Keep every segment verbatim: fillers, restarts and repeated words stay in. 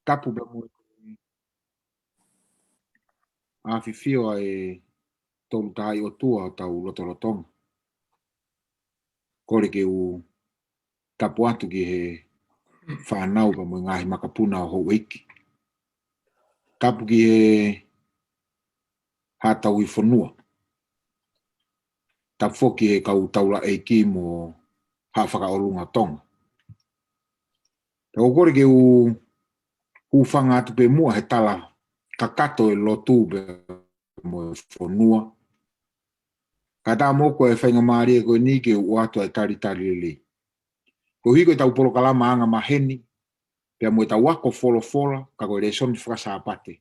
Tapu pea mo e ʻafifio ʻa e Tolu Tahaʻi ʻOtua ʻo hotau lotolotonga. Kole ke u tapu atu ki he fānau pea mo e ngaahi makapuna ʻo houʻeiki. Tapu ki he Haʻa Tauhi Fonua. Tapu foki he kau taulaʻeiki mo Haʻa Fakaʻolunga Tonga. Pea ʻoku ou kole ke u hūfanga atu pē muʻa he tala kakato ʻo e lotu pea mo e fonua. Kae ʻatā mo au ko e faingamālie ko eni ke u ʻoatu ʻa e talitali lelei. Koeʻuhi ko ʻetau polokalama anga maheni, pea mo ʻetau ako folofola, ka ko e lēsoni fakasāpate.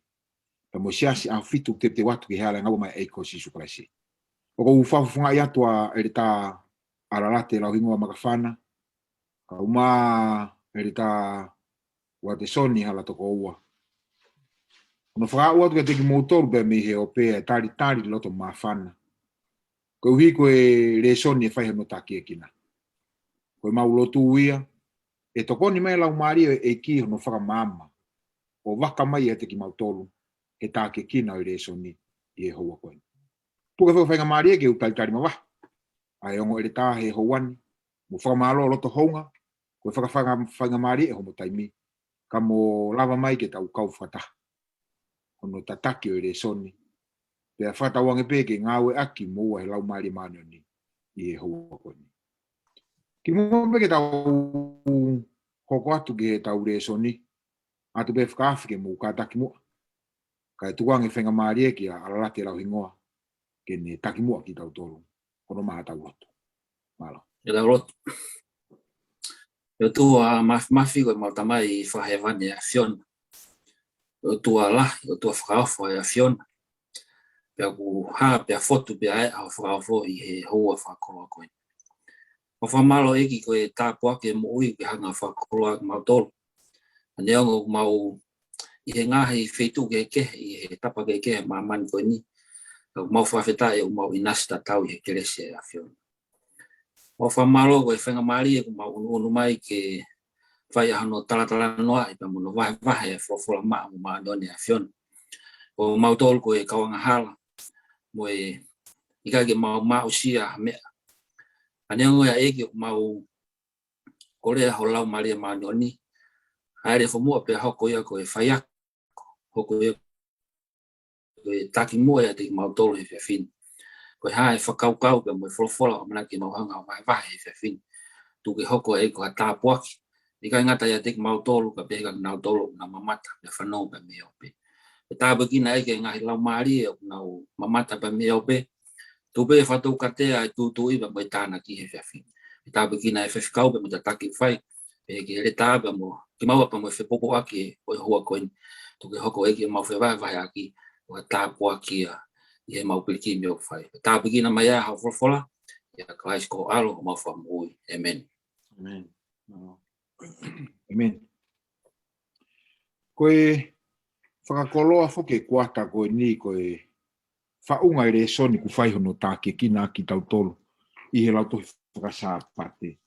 Pea mo e Siasi ʻAhofitu teuteu atu ki he hala ʻo e ngāue mai ʻa e ʻEiki ko Sīsū Kalaisi. ʻOku ou fakafofongaʻi atu ʻa ʻEletā ʻAlalate Lauhingoa Makafana, kae ʻumaʻā ʻEletā Uatesoni Halatokoua. Hono fakaaʻu atu kiate kimoutolu pea mei he ope ʻa e talitali loto māfana. Koeʻuhi ko e lēsoni ʻe fai hono takiekina. Ko ʻemau lotu ia, ʻe tokoni mai e Laumālie ʻo e ʻEiki hono fakamaama, ʻo vaka mai ʻiate kimautolu, ke takiekina ʻo e lēsoni ʻi he houa ko eni. Puke fakafaingamālie ke u talitali mavahe ʻa e ongo ʻeletā he houa ni, mo fakamālō loto hounga, ko e fakafainga-, faingamālie ʻe homo taimi, ka mo lava mai ke tau kau fakataha. Hono tataki ʻo e lēsoni, pea fakatauange pē ke ngāueʻaki moua he Laumālie Māʻoniʻoni ʻi he houa ko eni. Kimuʻa pē ke tau hoko atu ki heʻetau lēsoni, ʻoatu pē fakaafe ke mou kātaki muʻa. Kae tuku ange faingamālie kia ʻAlalate Lauhingoa, ke ne taki muʻa kitautolu. Ko hono maʻu ʻetau lotu. Mālō. Ke tau lotu. ʻE ʻOtua Māfimafi ko ʻemau Tamai Fakahēvani ʻa e ʻAfiona. ʻE ʻOtua lahi, ʻOtua fakaofo ʻa e ʻAfiona. Pea ʻoku hā, pea fotu, pea ʻeʻa hoʻo fakaofo ʻi he houa fakakoloa ko eni. ʻOku fakamālō ʻEiki ko e tāpuaki ʻo e moʻui ke hanga ʻo fakakoloa kimautolu. ʻA neongo ʻoku mau ʻi he ngaahi feituʻu kehekehe, ʻi he tapa kehekehe ʻo māmani ko eni, ka ʻoku mau fakafetaʻi ʻoku mau ʻinasi tatau ʻi he kelesi ʻa e ʻAfiona. ʻOku fakamālō ko e faingamālie ʻoku mau ʻunuʻunu mai ke fai ʻa hono talatalanoaʻi pea mo hono vahevahe ʻa e folofola maʻa mo māʻoniʻoni ʻa e ʻAfiona. Ko kimautolu ko e kau angahala, mo e ʻikai ke mau maʻusia ha meʻa. ʻA neongo ia ʻEiki ʻoku mau kole ʻa ho Laumālie Māʻoniʻoni, hāʻele fakamuʻa pea hoko ia ko e faiako, hoko ia ko e taki muʻa ʻiate kimautolu he efiafi ni. Ko e hā e fakakaukau pea mo e folofola ʻoku ʻamanaki ke mau hanga ʻo vahevahe he efiafi ni, tuku ke hoko ʻEiki ko ha tāpuaki, ʻikai ngata ʻiate kimautolu, ka pehē kia kinautolu ʻoku nau mamata pea fanongo pea mei he ope. Pea tāpuekina ʻEiki e ngaahi laumālie ʻoku nau mamata pea mei he ope, tuku pē ke fakatoukatea e tūtuuʻi pea mo e tānaki he efiafi ni. Pea tāpuekina e faifekau pea mo e tataki ʻoku fai, pea ki he ʻeletā pea mo kimaua pea mo e fepōpoaki ʻo e houa ko eni. Tuku ke hoko ʻEiki ʻemau fevahevaheʻaki ko ha tāpuaki ia ʻi heʻemau pilikimi ʻoku fai. Pea tāpuekina mai ʻa hoʻo folofola, ʻia Kalaisi ko ho ʻAlo, homau Fakamoʻui. ʻĒmeni. ʻĒmeni. ʻĒmeni. Ko e fakakoloa foki e kuata ko eni ko e faʻunga e lēsoni ʻoku fai hono takiekina ʻaki kitautolu ʻi he Lautohi Fakasāpate.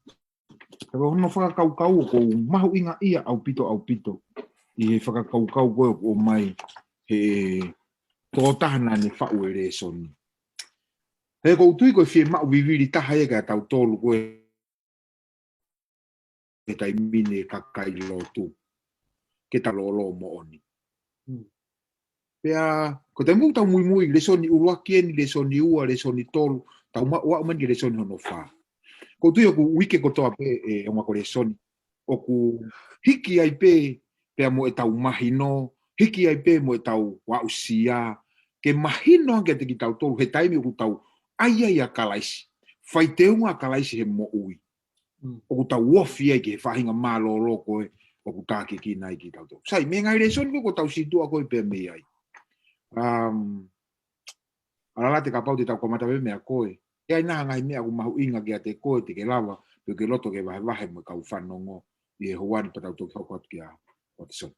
Ka ko hono fakakaukau ʻoku ou mahuʻingaʻia ʻaupito, ʻaupito ʻi he fakakaukau ko ē ʻoku ʻomai he tokotaha naʻa ne faʻu e lēsoni. He ʻoku ou tui ko e fiemaʻu vivili taha ia kiate kitautolu ko ē he taimi ni e kakai lotu ke ta lōlō moʻoni. Hmm. Pea, ko e taimi ʻoku tau muimui, lēsoni ʻuluaki eni, lēsoni ua, lēsoni tolu, tau ma-, ʻoku aʻu mai ki he lēsoni hono fā. ʻOku ou tui ʻoku uike kotoa pē ʻe ongo ako lēsoni, ʻoku hiki ai pē, pea mo ʻetau mahino, hiki ai pē mo ʻetau aʻusia, ke mahino ange kiate kitautolu, he taimi ʻoku tau ʻai ai ʻa Kalaisi, fai teunga ʻa Kalaisi he moʻui. Mm. ʻOku tau ofi ai ki he faʻahinga mālōlō ko ē ʻoku takiekina ai kitautolu. Sai, mei he ngaahi lēsoni ko ē ʻoku tau situʻa ko ē pea mei ai. Um, ʻAlalate, kapau te tau kamata pē meia koe. ʻE ʻi ai nai ha ngaahi meʻa ʻoku mahuʻinga kiate koe te ke lava, pe ʻoku ke loto ke vahevahe mo e kau fanongo ʻi he houa ni pea tau toki hoko atu kia Uatesoni.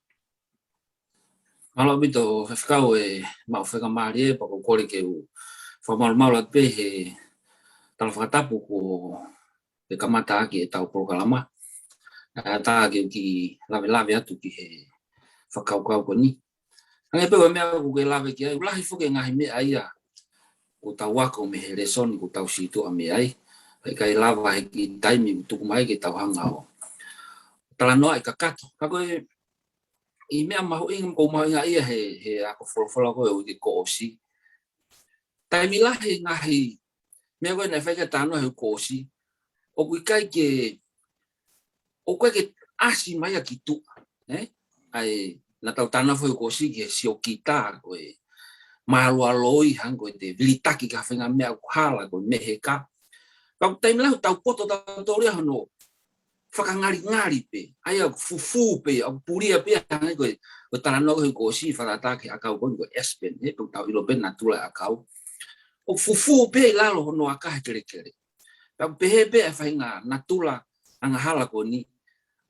Mālō ʻaupito faifekau e maʻu faingamālie, pea ʻoku ou kole ke u fakamalumalu atu pē he tala fakatapu kuo ke kamata ʻaki ʻetau polokalama. ʻE ʻatā ke u kiʻi lavelave atu ki he fakakaukau ko eni. Hangē pē ko e meʻa ʻoku ke lave ki ai, ʻoku lahi foki e ngaahi meʻa ia ʻoku tau ako mei he lēsoni ʻoku tau situʻa mei ai. ʻIkai lava he kiʻi taimi ʻoku tuku mai ke tau hanga ʻo talanoaʻi kakato. Ka ko e, ʻi he meʻa mahuʻinga, ʻoku mahuʻinga ia he, he ako folofola ko e uike kuo ʻosi. Taimi lahi ngaahi meʻa ko ē naʻe fai ki ai e talanoa he uike kuo ʻosi, ʻoku ʻikai ke, ʻoku ʻikai ke ʻasi mai ia ki tuʻa, ē? ʻA ia naʻa tau talanoa foki he uike kuo ʻosi ki he siokita, ko e mālualoi, hangē ko e te vilitaki ki ha faʻahinga meʻa ʻoku hala, ko e meheka. Ka ʻoku taimi lahi ʻoku tau poto tautolu ia hono fakangalingali pē, ʻa ia ʻoku fufū pē, ʻoku pulia pē, hangē ko e, ko e talanoa ko ē he uike kuo ʻosi fakatātā ki he ʻakau ko eni ko e aspen, ē, pea ʻoku tau ʻilo pē natula e ʻakau. ʻOku fufū pē ʻi lalo hono aka he kelekele. Pea ʻoku pehē pē e faʻahinga natula angahala ko eni.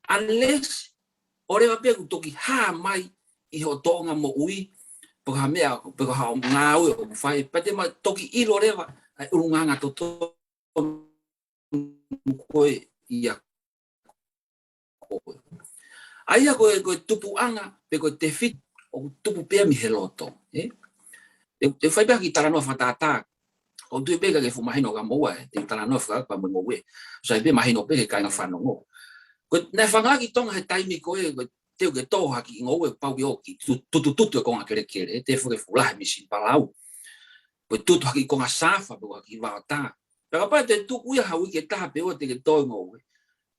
Unless ʻoku leva pē ʻoku toki hā mai ʻi hoʻo tōʻonga moʻui, pe ko ha meʻa, pe ko ha ngāue ʻoku fai, pea te ma toki ʻilo leva ʻa e ʻulungaanga totonu ko ē ʻia koe. ʻA ia ko e, ko e tupuʻanga, pe ko e tefito, ʻoku tupu pē ia mei he loto, ē? Te, te u fai pē ha kiʻi talanoa fakatātā. ʻOku ou tui pē ʻikai ke fuʻu mahino kia moua, ē, te u talanoa fakapā mo e ngoue. Sai pē mahino pē ki he kāinga fanongo. Ko e, naʻe fanga ki Tonga he taimi ko ē, ko e te u ke tō ha kiʻi ngoue pau ke ō ki tu-, tutututu e konga kelekele, ē, te fo ke fulahe misi palau. Ko e tutu ha kiʻi konga sāfa, pe ko ha kiʻi vaotā. Pea kapau te tuku ia ha uike ʻe taha pe ua te ke tō e ngoue.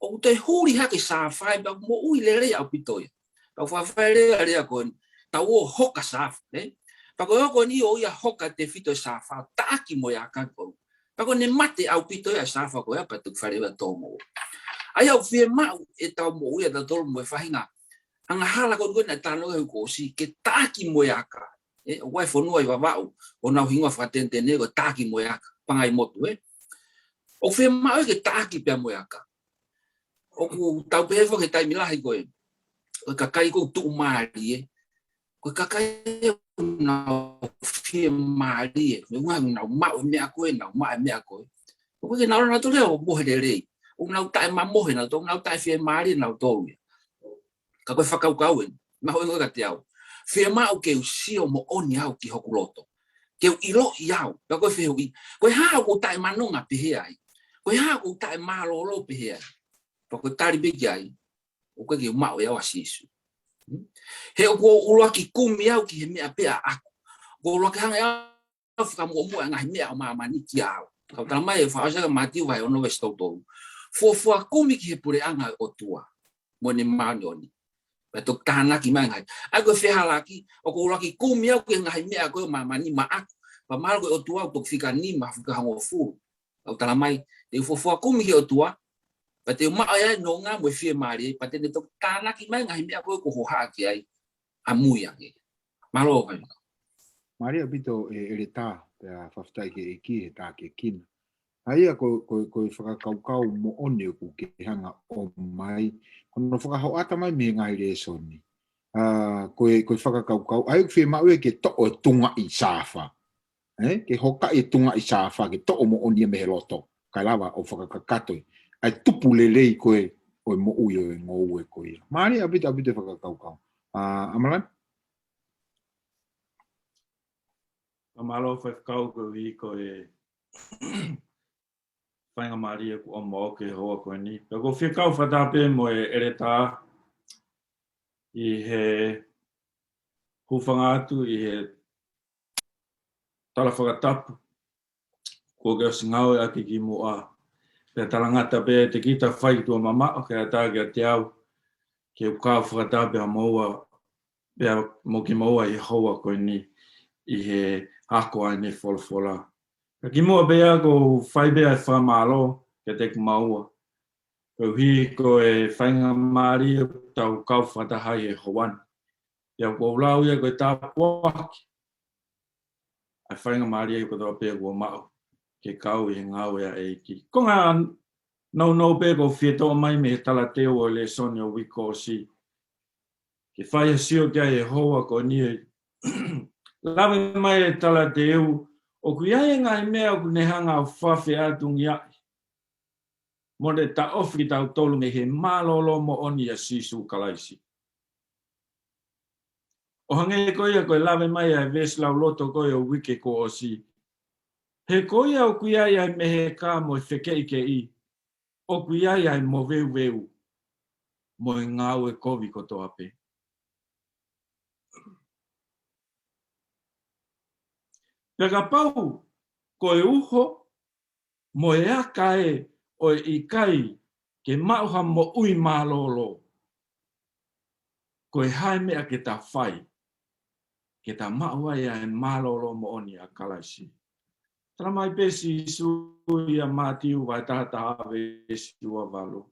ʻOku toe huli hake sāfa ia pea ʻoku moʻui lelei ʻaupito ia. Pea ʻoku faʻa fai leva e lea ko eni, tau ō hoka sāfa, ē? Pea ko e ō ko eni ʻo ia hoka tefito e sāfa, taʻaki mo e aka ko ē. Pea ko ʻene mate ʻaupito ia e sāfa ko ia pea toki fai leva e tō moʻui. ʻA ia ʻoku fiemaʻu ʻetau moʻui ʻatautolu mo e faʻahinga angahala ko ē naʻe talanoa ki ai he uike kuo ʻosi, ke taʻaki mo e aka. Ē, ʻoku ʻi ai e fonua ʻi Vavaʻu, ʻoku nau hingoa fakatenetene ko e Taʻaki mo e Aka, Pangaimotu, ē. ʻOku fiemaʻu ia ke taʻaki pea mo e aka. ʻOku tau pehē foki he taimi lahi ko e, ko e kakai ʻoku tuʻumālie, ko e kakai ʻoku nau fiemālie, ʻoku nau maʻu e meʻa ko ē, nau maʻu e meʻa ko ē. ʻOku ʻikai ke nau lava nautolu ia ʻo mohe lelei. ʻOku nau taʻemamohe nautolu, ʻoku nau taʻefiemālie nautolu ia. Ka ko e fakakaukau eni, mahuʻinga kiate au. Fiemaʻu ke u sio moʻoni au ki hoku loto. Ke u ʻiloʻi au, pea ko e fehuʻi, ko e hā ʻoku ou taʻemanonga pehē ai? Ko e hā ʻoku ou taʻemālōlō pehē ai? Pea ko e tali pē ki ai, ʻoku ʻikai ke u maʻu ʻe au ʻa Sīsū. Hmm? He ʻoku ou ʻuluaki kumi au ki he meʻa pē ʻaʻaku. ʻOku ou ʻuluaki hanga ʻe au ʻo fakamuʻomuʻa e ngaahi meʻa ʻo māmani kia au. Ka ʻoku tala mai ʻe he fakaʻosi ʻa Mātiu vahe ono veesi tolu tolu. Fuofua kumi ki he puleʻanga ʻo e ʻOtua mo ʻene māʻoniʻoni. Pea toki tānaki mai e ngaahi. ʻA ia ko e fehālaaki, ʻoku ou ʻuluaki kumi au ki he ngaahi meʻa ko ē ʻo māmani maʻaku. Pea mahalo ko e ʻOtua ʻoku toki fika nima, fika hongofulu. Ka ʻoku tala mai, te u fuofua kumi ki he ʻOtua, pea te u maʻu ai e nonga mo e fiemālie, pea te ne toki tānaki mai e ngaahi meʻa ko ē ʻoku ou hohaʻa ki ai ʻamui ange. Mālō, Faifekau. Mālie ʻaupito e ʻEletā, pea fakafetaʻi ki he ʻEiki he tākiekina. ʻA ia ko, ko, ko e fakakaukau moʻoni ʻoku ke hanga ʻo ʻomai, ko hono fakahoʻata mai mei he ngaahi lēsoni. ʻA, ko e, ko e fakakaukau, ʻa ia ʻoku fiemaʻu ia ke toʻo e tungaʻi sāfa. Ē, ke hokaʻi e tungaʻi sāfa, ke toʻo moʻoni ia mei he loto. Kae lava ʻo fakakakato ia. ʻA e tupu lelei ko ē ʻo e moʻui ʻo e ngoue ko ia. Mālie ʻaupito, ʻaupito e fakakaukau. ʻA, ʻAmalani? Ka mālō Faifekau koeʻuhi ko e faingamālie kuo ʻomai ʻe he houa ko eni. Pea ʻoku ou fie kau fakataha pē mo e ʻEletā ʻi he hūfanga atu ʻi he tala fakatapu kuo ke ʻosi ngāueʻaki kimuʻa. Pea talangata pē ʻiate kita fai ki tuʻa mamaʻo, kae ʻatā kiate au ke u kau fakataha pē mo moua, pea mo kimoua ʻi he houa ko eni ʻi he ako ʻa ʻene folofola. Ka kimuʻa pē ʻoku ou fai pē ʻa e fakamālō kiate kimoua koeʻuhi ko e faingamālie ʻoku tau kau fakataha ai he houa ni. Pea ʻoku ou lau ia ko e tāpuaki ʻa e faingamālie kotoa pē kuo maʻu ke kau ʻi he ngāue ʻa e ʻEiki. Ko e ngaahi nounou pē ʻoku ou fie toʻo mai mei he talateu ʻo e lēsoni ʻo e uike kuo ʻosi ke fai ha sio ki ai he houa ko eni. Lave mai e talateu, ʻoku ʻi ai e ngaahi meʻa ʻoku ne hanga ʻo fakafeʻātungiaʻi mo ne taʻofi kitautolu mei he mālōlō moʻoni ʻia Sīsū Kalaisi. ʻO hangē ko ia ko e lave mai ʻa e veesi lauloto ko ē ʻo e uike kuo ʻosi. He ko ia ʻoku ʻi ai ʻa e meheka mo e fekeʻikeʻi, ʻoku ʻi ai ʻa e moveuveu mo e ngāue kovi kotoa pē. Pea kapau ko e uho mo e aka ē ʻo e ʻikai ke maʻu ha moʻui mālōlō, ko e hā e meʻa ke ta fai ke ta maʻu ai ʻa e mālōlō moʻoni ʻa Kalaisi? Tala mai pē Sīsū ʻia Mātiu vahe taha taha veesi ua valu: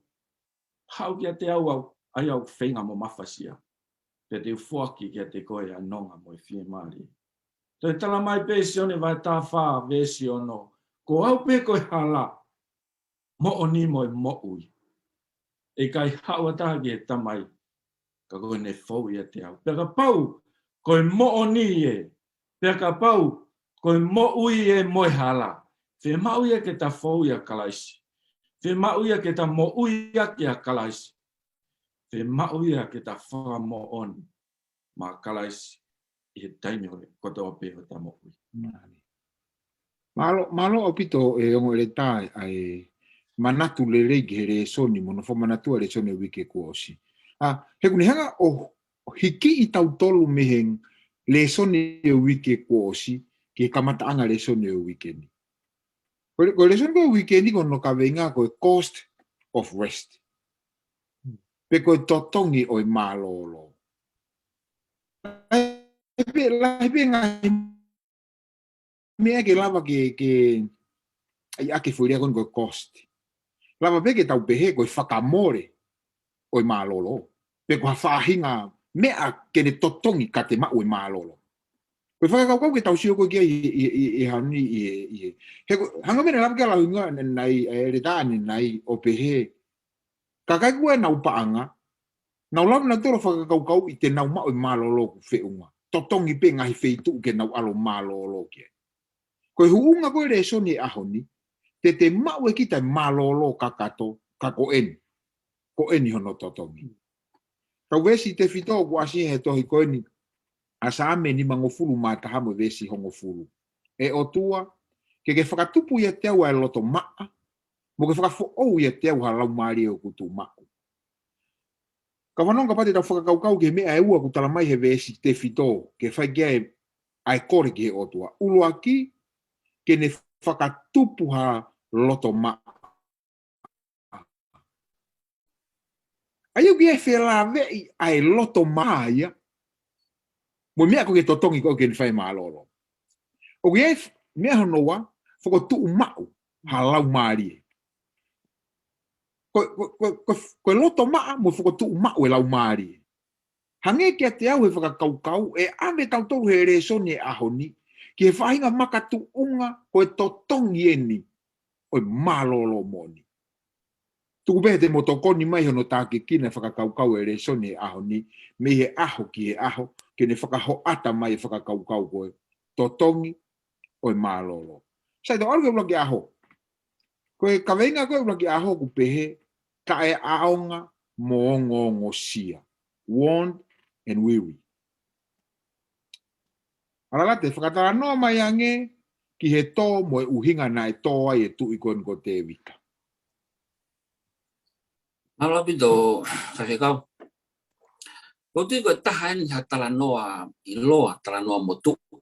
Haʻu kiate au, au, ʻa ia ʻoku feinga mo mafasia, pea te u foaki kiate koe ʻa e nonga mo e fiemālie. Toe tala mai pē Sione vahe taha fā veesi ono: Ko au pē ko e hala, moʻoni mo e moʻui. ʻE ʻikai haʻu ha taha ki he Tamai ka ko ʻene fou ʻiate au. Pea kapau ko e moʻoni ē, pea kapau ko e moʻui ē mo e hala, fiemaʻu ia ke ta fou ʻia Kalaisi. Fiemaʻu ia ke ta moʻui ʻaki ʻa Kalaisi. Fiemaʻu ia ke ta fakamoʻoni maʻa Kalaisi ʻi he taimi kotoa pē ʻo ʻeta moʻui. Mālō, mālō ʻaupito e ongo ʻeletā ʻa e manatu lelei ki he lēsoni, mo hono fakamanatua e lēsoni ʻo e uike kuo ʻosi. ʻA, he ʻoku ne hanga ʻo, ʻo hikiʻi tautolu mei he lēsoni ʻo e uike kuo ʻosi ki he kamataʻanga lēsoni ʻo e uike ni. Ko e, ko e lēsoni ko ē ʻo e uike ni ko hono kaveinga ko e cost of rest. Pe ko e totongi ʻo e mālōlō. Lahi pē, lahi pē ngaahi meʻa ke lava ke, ke, ʻai ʻaki e foʻi lea ko eni ko e cost. Lava pē ke tau pehē ko e fakamole ʻo e mālōlō. Pe ko ha faʻahinga meʻa ke ne totongi ka te maʻu e mālōlō. Ko e fakakaukau ke tau sio ko ē ki ai ʻi, ʻi, ʻi, ʻi he ʻaho ni, ʻi he, ʻi he. He ko, hangē ko e meʻa naʻe lave ki ai ʻa Lauhinga ʻanenai, ʻa e ʻeletā ʻanenai, ʻo pehē, kakai ko ē ʻoku nau paʻanga, nau lava nautolu ʻo fakakaukauʻi te nau maʻu e mālōlō ʻoku feʻunga. Totongi pē ngaahi feituʻu ke nau ʻalu ʻo mālōlō ki ai. Ko e huʻunga ko ē e lēsoni e ʻaho ni, te te maʻu ʻe kita e mālōlō kakato, ka ko eni, ko eni hono totongi. Kau veesi tefito ʻoku ʻasi he tohi ko eni ʻa Saame nimangofulu mā taha mo e veesi hongofulu: ʻE ʻOtua, ke ke fakatupu ʻiate au ʻa e loto maʻa, mo ke fakafoʻou ʻiate au ha laumālie ʻoku tuʻumaʻu. Kau fanongo, kapau te tau fakakaukau ki he meʻa ʻe ua ʻoku tala mai he veesi tefito ke fai ki ai ʻa e kole ki he ʻOtua. ʻUluaki, ke ne fakatupu ha loto maʻa. ʻA ia ʻoku ʻi ai e felāveʻi ʻa e loto maʻa ia mo e meʻa ko ē ke totongi ko ē ke ne fai e mālōlō. ʻOku ʻi ai e f-, meʻa hono ua, fokotuʻu maʻu ha laumālie. Ko, ko, ko, ko, ko e loto maʻa mo e fokotuʻu maʻu e laumālie. Hangē kiate au he fakakaukau, ʻe ʻave tautolu he lēsoni e ʻaho ni ki he faʻahinga makatuʻunga ko e totongi eni ʻo e mālōlō moʻoni. Tuku pē te mo tokoni mai hono tākiekina e fakakaukau e lēsoni e ʻaho ni, mei he ʻaho ki he ʻaho, ke ne fakahoʻata mai e fakakaukau ko e totongi ʻo e mālōlō. Sai, tau ʻalu ki he ʻuluaki ʻaho. Ko e kaveinga ko ē ʻuluaki ʻaho ʻoku pehē, taʻeʻaonga mo ongoongosia. Worn and weary. Alalate, fakatalanoa mai ange ki he tō mo e ʻuhinga naʻe tō ai e tuʻi ko eni ko Tēvita. Mālō ʻaupito, Faifekau. ʻOku ou tui ko e taha eni ha talanoa ʻiloa, talanoa motuʻa.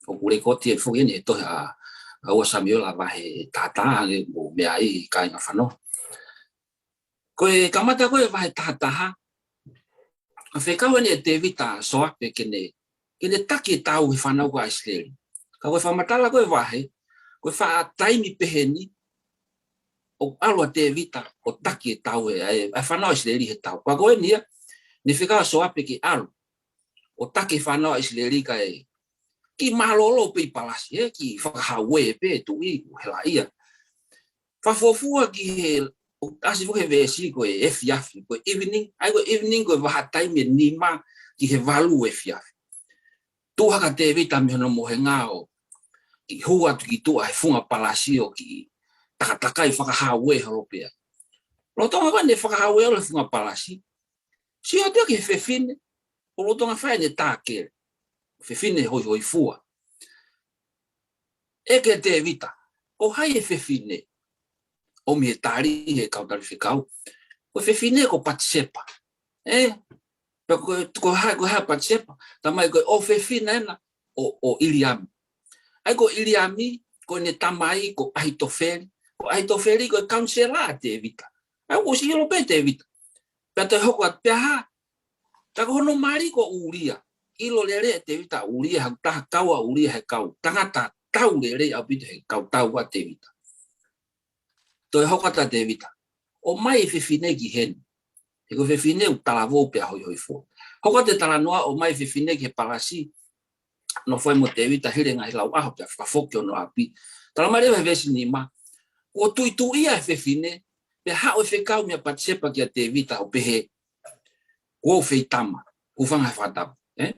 ʻOku lekooti ʻe foki eni he tohi ʻa, ʻa ua Samiuela vahe taha taha, hangē ko e meʻa ʻa e kāinga fanongo. Ko e kamata ko ē vahe taha taha, ʻa e fekau eni ʻe Tēvita ʻa Soape ke ne, ke ne taki e tau he fānau ko ē ʻa ʻIsileli. Ka ko e fakamatala ko ē vahe, ko e faʻa taimi pehē ni, ʻoku ʻalu ʻa Tēvita ʻo taki e tau he, ʻa e, ʻa e fānau ʻa ʻIsileli he tau. Ka ko eni ia, ne fekau ʻa Soape ke ʻalu ʻo taki e fānau ʻa ʻIsileli kae kiʻi mālōlō pē ʻi palasi, ē, kiʻi fakahauē pē tuʻi, hela ia. Fakafuofua ki he, ʻoku ʻasi foki he veesi ko e efiafi, ko e evening, ʻa ia ko e evening ko e vahaʻa taimi ʻe nima ki he valu efiafi. Tuʻu hake ʻa Tēvita mei hono mohenga ʻo kiʻi hū atu ki tuʻa he funga palasi ʻo kiʻi takatakai fakahauē holo pē ia. Lolotonga ko ē ʻene fakahauē holo he funga palasi, sio atu ia ki he fefine, ʻo lolotonga fai ʻene tā kele. Fefine hoihoifua. ʻEke Tēvita, ko hai e fefine? ʻOmi e tali he kau tali fekau. Ko e fefine ko Patisepa. Ē? Pea ko, ko hai, ko hai Patisepa? Talamai ko e ʻofefine ena ʻo, ʻo ʻIliami. ʻA ia ko ʻIliami, ko ʻene tamai, ko ʻAhitofeli. Ko ʻAhitofeli, ko e kaunisela ʻa Tēvita. ʻA ia kuo ʻosi ʻilo pē Tēvita. Pea toe hoko atu pea hā, ka ko hono mali ko ʻUlia. ʻIlo lelei ʻe Tēvita ʻa ʻUlia, ha taha kau ʻa ʻUlia he kau tangata tau lelei ʻaupito he kau tau ʻa Tēvita. Toe hoko atu ʻa Tēvita, ʻomai e fefine ki heni. He ko e fefine ʻoku talavou pea hoihoifua. Hoko atu e talanoa, ʻomai e fefine ki he palasi, nofo ai mo Tēvita hili e ngaahi lau ʻaho pea fakafoki hono ʻapi. Talamai leva he veesi nima, kuo tuʻituʻia e fefine, pea haʻu e fekau meia Patisepa kia Tēvita ʻo pehē, kuo u feitama, kuo u hūfanga he fakatapu. Ē?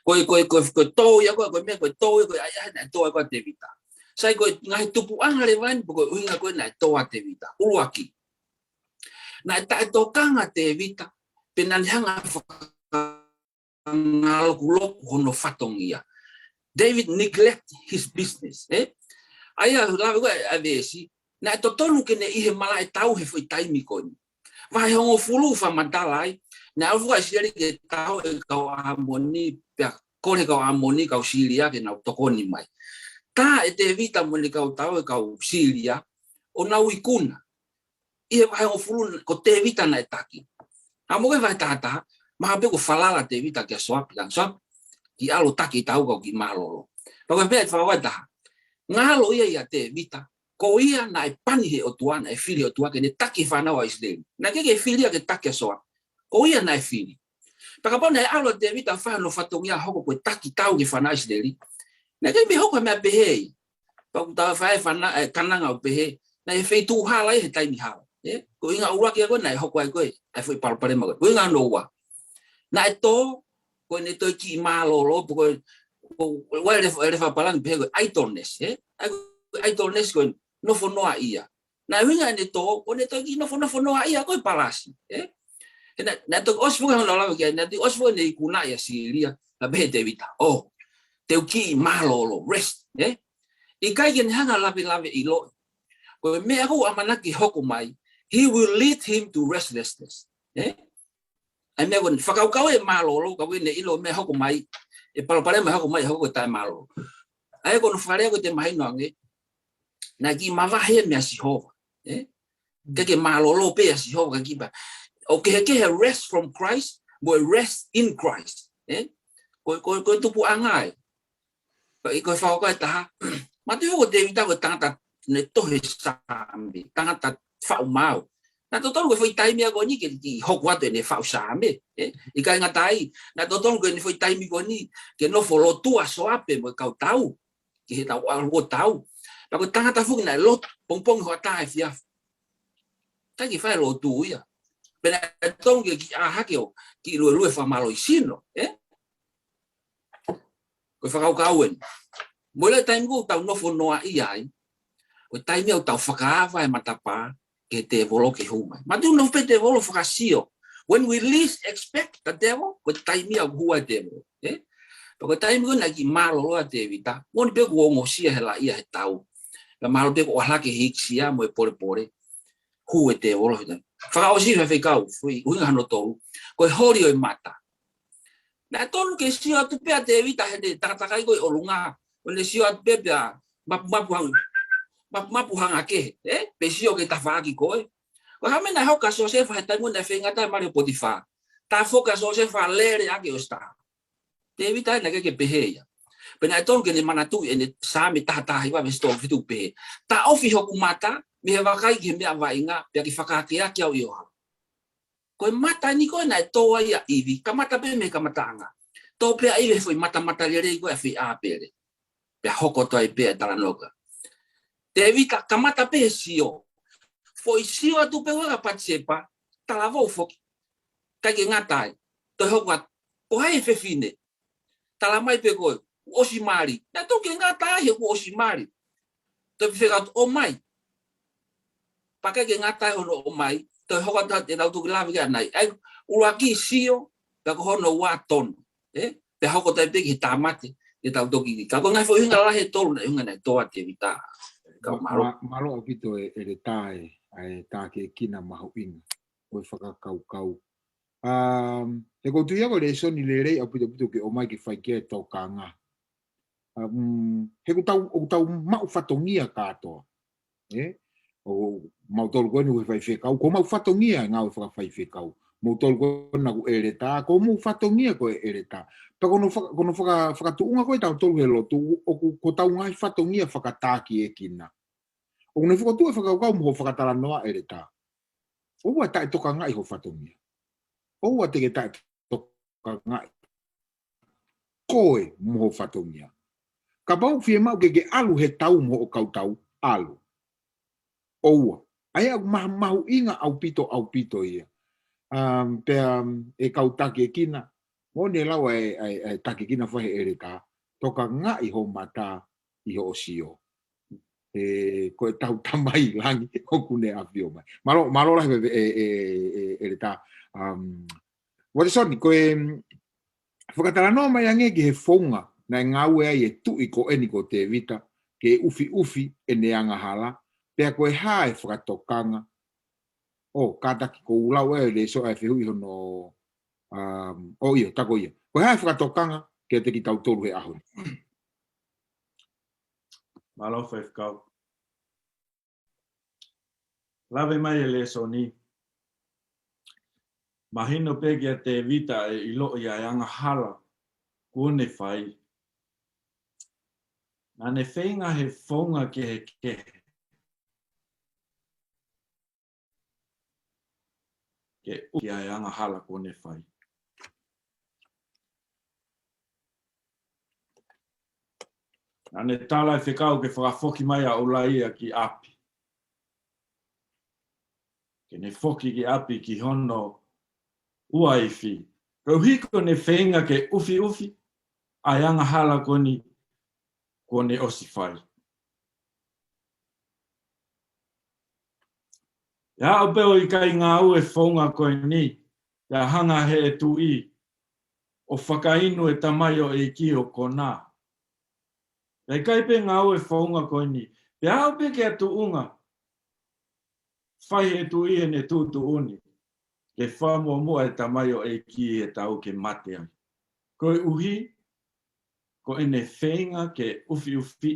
Ko e, ko e, ko e, ko e tō ia ko e, ko e meʻa, ko e tō ia ko e ʻahiʻahi naʻe tō ai ko ē ʻa Tēvita. Sai ko e ngaahi tupuʻanga leva eni, pe ko e ʻuhinga ko ē naʻe tō ai ʻa Tēvita. ʻUluaki. Naʻe taʻetokanga ʻa Tēvita, pea naʻa ne hanga ʻo fakangalokuloku hono fatongia. David neglect his business, ē? ʻA ia, lave ko ē ʻa e veesi, naʻe totonu ke ne ʻi he malaʻe tau he foʻi taimi ko eni. Vahe hongofulu fakamatala ai, naʻe ʻalu foki ʻa ʻIsileli ke tau e kau ʻAmoni, pea kole e kau ʻAmoni, kau Sīlia ke nau tokoni mai. Tā ʻe Tēvita mo ʻene kau tau e kau Sīlia, ʻo nau ikuna. ʻI he vahe hongofulu ko Tēvita naʻe taki. Ka mou ʻilo vahe tahataha, mahalo pē kuo falala ʻa Tēvita kia Soape, talaange Soape, ke ʻalu ʻo taki e tau ka ʻoku kiʻi mālōlō. Pea ko e meʻa ʻe fakavahe taha. Ngalo ia ʻia Tēvita, ko ia naʻe pani he ʻOtua, naʻe fili he ʻOtua ke ne taki e fānau ʻa ʻIsileli. Naʻe ʻikai ke fili ia ke taki ʻa Soape. Ko ia naʻe fili. Pea kapau naʻe ʻalu ʻa Tēvita ʻo fai hono fatongia hoko ko e taki tau ki he fānau ʻa ʻIsileli, naʻe ʻikai ke hoko ha meʻa pehē ia. Pea ʻoku tau fai e fana-, e kananga ʻo pehē, naʻe feituʻu hala ia he taimi hala. Ē? Ko e ʻuhinga ʻuluaki ia ko ē naʻe hoko ai ko ē, ʻa e foʻi palopalema ko ē. Ko e ʻuhinga hono ua. Naʻe tō, ko ʻene toe kiʻi mālōlō, pe ko e, ko e, ʻa e lea, lea fakapālangi pehē ko e idleness, ē? ʻA ia ko e idleness ko e nofo noaʻia. Naʻe ʻuhinga ʻene tō, ko ʻene toe kiʻi nofonofo noaʻia ko ē he palasi, ē? He naʻe, naʻe toki ʻosi foki hono lave ki ai, naʻe toki ʻosi foki ʻene ikunaʻi ʻa Sīlia, naʻe pehē ʻe Tēvita, ʻō, te u kiʻi mālōlō, rest, ē? ʻIkai ke ne hanga ʻo lavelave ʻiloʻi. Ko e meʻa ʻoku ʻamanaki ke hoko mai, he will lead him to restlessness, ē? ʻA e meʻa ko eni, fakakaukau e mālōlō, ka ʻoku ʻikai ke ne ʻilo e meʻa ʻe hoko mai, e palopalema ʻe hoko mai, ʻe hoko ko e taʻemālōlō. ʻA ia ko hono fakalea ko ē te mahino ange, naʻe kiʻi mavahe meia Sihova, ē? ʻIkai ke mālōlō pē ʻa Sihova ka kiʻi pā. ʻOku kehekehe e rest from Christ, mo e rest in Christ, ē? Ko, ko, ko e tupuʻanga ē. Pea ʻi ko e fakakaukau ʻe taha, manatuʻi ko Tēvita ko e tangata ne tohi Saame, tangata faʻu maau. Naʻe totonu ko e foʻi taimi ia ko eni ke, ke hoko atu ʻene faʻu Saame, ē? ʻIkai ngata ai, naʻe totonu ko ʻene foʻi taimi ko eni ke nofo lotua ʻa Soape mo e kau tau, ki he tau ʻalu ʻo tau. Pea ko e tangata foki naʻe lotu, pongipongi, hoʻatā, efiafi. ʻIkai ke fai lotu ia. Pea naʻe totonu ke kiʻi ʻā hake ʻo kiʻi luelue fakamālohisino, ē? Ko e fakakaukau eni. Mou ʻilo e taimi ʻoku tau nofo noaʻia ai, ko e taimi ia ʻoku tau fakaava e matapā ki he tēvolo ke hū mai. Manatuʻi ʻoku nofo pē tēvolo fakasio. When we least expect the devil, ko e taimi ia ʻoku hū ai e tēvolo, ē? Pea ko e taimi ko ē naʻe kiʻi mālōlō ai ʻa Tēvita, moʻoni pē kuo ongosia he laʻia he tau. Pea mahalo pē kuo ʻalu hake e hīkisia mo e polepole, hū e tēvolo he taimi. Fakaʻosi e faifekau, foʻi ʻuhinga hono tolu, ko e holi ʻo e mata. Naʻe totonu ke sio atu pē ʻa Tēvita heʻene takatakai ko ē ʻi ʻolunga. ʻO ne sio atu pē pea mapumapu hang-, mapumapu hanga kehe, ē? Pe sio ki he tafaʻaki ko ē. Ko e hā e meʻa naʻe hoko kia Siosefa he taimi naʻe feinga ʻa e mali ʻo Potifa. Tafoki ʻa Siosefa lele hake ʻo ʻosi taha. Tēvita naʻe ʻikai ke pehē ia. Pea naʻe totonu ke ne manatuʻi ʻene Saame taha taha hiva veesi tolu fitu pehē, taʻofi hoku mata mei he vakai ki he meʻa vaʻinga, pea ke fakaakeake au ʻi ho hala. Ko e mata eni ko ē naʻe tō ai ʻa ʻIvi, kamata pē mei he kamataʻanga. Tō pē ʻa ʻIvi he foʻi matamatalelei ko ē ʻa e fai ʻāpele. Pea hoko atu ai pē ʻa e talanoa ko ē. Tēvita kamata pē he sio. Foʻi sio atu pē ko ē kia Patisepa, talavou foki. ʻIkai ke ngata ai. Toe hoko atu, ko hai e fefine? Talamai pē ko ē, kuo ʻosi mali. Naʻe totonu ke ngata ai he kuo ʻosi mali. Toe fekau atu, ʻomai. Pea ʻikai ke ngata ai hono ʻomai, toe hoko atu ʻetau toki lave ki ai ʻanai. ʻA ia, ʻuluaki sio, Pea ko hono ua tonu. Ē? Pea hoko atu pē ki he tāmate, ke tau toki. Ka ko e ngaahi foʻi ʻuhinga lahi ʻe tolu naʻe ʻuhinga naʻe tō ai Tēvita. Ka Ma-, mālō. Ma-, mālō ʻaupito e, ʻEletā e, ʻa e tākiekina mahuʻinga ʻo e fakakaukau. Um, he ʻoku ou tui ko e lēsoni lelei ʻaupito ʻaupito ke ʻomai ke fai ki ai e tokanga. Um, he ʻoku tau, ʻoku tau maʻu fatongia kātoa. Ē? ʻO mautolu ko eni ʻoku faifekau, ko homau fatongia e ngāue fakafaifekau. Mautolu ko ena ʻoku ʻeletā, ko homau fatongia ko e ʻeletā. Pea ko hono faka-, ko hono faka-, fakatuʻunga ko ē ʻatautolu he lotu, ʻoku, ko hotau ngaahi fatongia fakatākiekina. ʻOku ne fokotuʻu e fakakaukau mo hoʻo fakatalanoa ʻEletā. ʻOua taʻetokangaʻi ho fatongia. ʻOua te ke taʻetokangaʻi koe mo ho fatongia. Kapau ʻoku fiemaʻu ke ke ʻalu he tau mo hoʻo kau tau, ʻalu. ʻOua. ʻA ia ʻoku mahu-, mahuʻinga ʻaupito, ʻaupito ia. Um, pea, um, e kau tākiekina, mo ne lau e, e, e tākiekina fai he ʻEletā, tokangaʻi ho mata ʻi hoʻo sio. He ko e tau Tamai Langi ʻoku ne ʻafio mai. Mālō, mālō lahi e, e, e, e, ʻEletā. Um, Watson, ko e, mm, fakatalanoa mai ange ki he founga naʻe ngāue ai e tuʻi ko eni ko Tēvita, ke ʻufiʻufi ʻene angahala, pea ko e hā e fakatokanga. ʻO, kātaki ʻoku ou lau e lēsoni ʻa e fehuʻi hono, um, ʻo ʻio, tā ko ia. Ko e hā e fakatokanga kiate kitautolu he ʻaho ni. Mālō faifekau. Lave mai e lēsoni. Mahino pē kia Tēvita e ʻiloʻi ʻa e angahala kuo ne fai. Naʻa ne feinga he founga kehekehe ke ʻuhi ʻa e angahala kuo ne fai. Naʻa ne tala e fekau ke fakafoki mai ʻa ʻUlaia ki ʻapi. Ke ne foki ki ʻapi ki hono uaifi. Koeʻuhi ko ʻene feinga ke ʻufiʻufi ʻa e angahala ko eni kuo ne ʻosi fai. ʻE aʻu pē ʻo ʻikai ngāue e founga ko eni, pea hanga he tuʻi ʻo fakainu e tamaioʻeiki ʻo konā. Pea ʻikai pē ngāue e founga ko eni, pea aʻu pē ki ha tuʻunga, fai he tuʻi ʻene tuʻutuʻuni ke fakamuʻomuʻa e tamaioʻeiki he tau ke mate ai. Koeʻuhi ko ʻene feinga ke ʻufiʻufi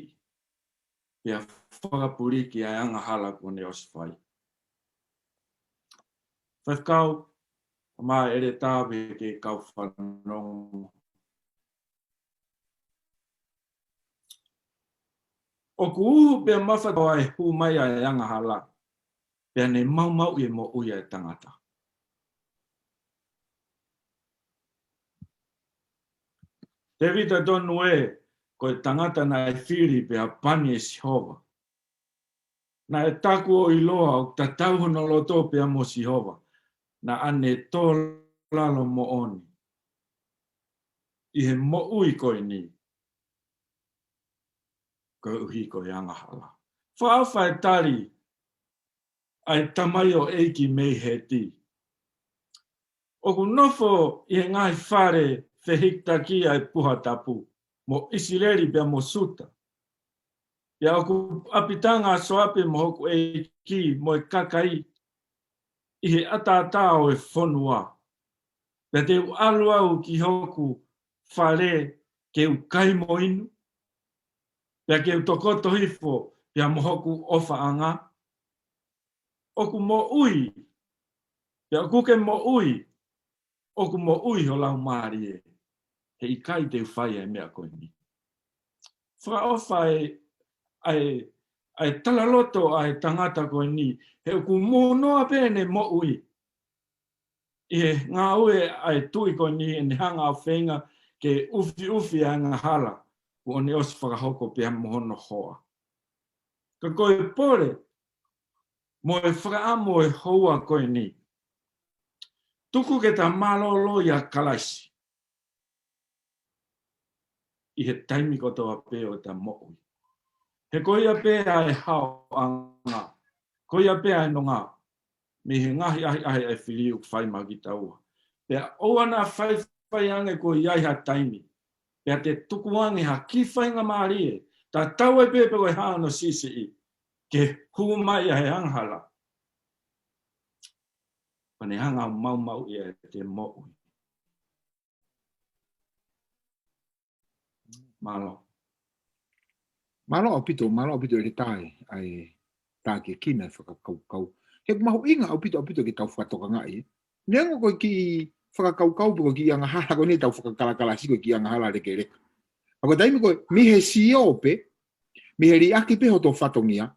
pea fakapuliki ʻa e angahala kuo ne ʻosi fai. Faifekau, mo e ʻEletā pea ki he kau fanongo. ʻOku uhu pea mafatua e hū mai ʻa e angahala, pea ne maumauʻi e moʻui ʻa e tangata. Tēvita tonu ē, ko e tangata naʻe fili pea pani ʻe Sihova. Naʻe taku ʻo ʻiloa ʻoku tatau hono loto pea mo Sihova. Naʻa ne tō lalo moʻoni ʻi he moʻui ko eni, koeʻuhi ko e angahala. Fakaʻofa e tali ʻa e tamaioʻeiki mei Heti. ʻOku nofo ʻi he ngaahi fale fehikitaki ʻa e Puha Tapu, mo ʻIsileli pea mo Siuta. Pea ʻoku ʻapitanga ʻa Soape mo hoku ʻeiki mo e kakai ʻi he ʻataʻatā ʻo e fonua. Pea te u ʻalu au ki hoku fale ke u kai mo inu, pea ke u tokoto hifo pea mo hoku ʻofaʻanga. ʻOku moʻui, pea ʻoku ke moʻui, ʻoku moʻui ho laumālie, he ʻikai te u fai e meʻa ko eni. Fakaʻofa e, ʻa e, ʻa e talaloto ʻa e tangata ko eni, he ʻoku mōnoa pē ʻene moʻui ʻi he ngāue ʻa e tuʻi ko eni, ʻene hanga ʻo feinga ke ʻufiʻufi ʻa e angahala kuo ne ʻosi fakahoko pea mo hono hoa. Ka ko e pole mo e fakaʻamu ʻo e houa ko eni, tuku ke ta mālōlō ʻia Kalaisi ʻi he taimi kotoa pē ʻo ʻeta moʻui. He ko ia pē ʻa e haoʻanga, ko ia pē ʻa e nonga mei he ngaahi ʻahiʻahi ʻa e fili ʻoku fai maʻa kitaua. Pea ʻoua naʻa faifai ange kuo ʻi ai ha taimi, pea te tuku ange ha kiʻi faingamālie, tatau ai pē pe ko e hā hono siʻisiʻi, ke hū mai ʻa e angahala, pea ne hanga ʻo maumauʻi ʻete moʻui. Mālō. Mālō ʻaupito, mālō ʻaupito ʻEletā ʻa e tākiekina e fakakaukau. He ʻoku mahuʻinga ʻaupito, ʻaupito ke tau fakatokangaʻi. Neongo ko e kiʻi fakakaukau pe ko e kiʻi angahala ko eni ʻetau fakakalakalasi ko e kiʻi angahala lekeleka. ʻA ko e taimi ko ē, mei he sio pē, mei he liʻaki pē hoto fatongia,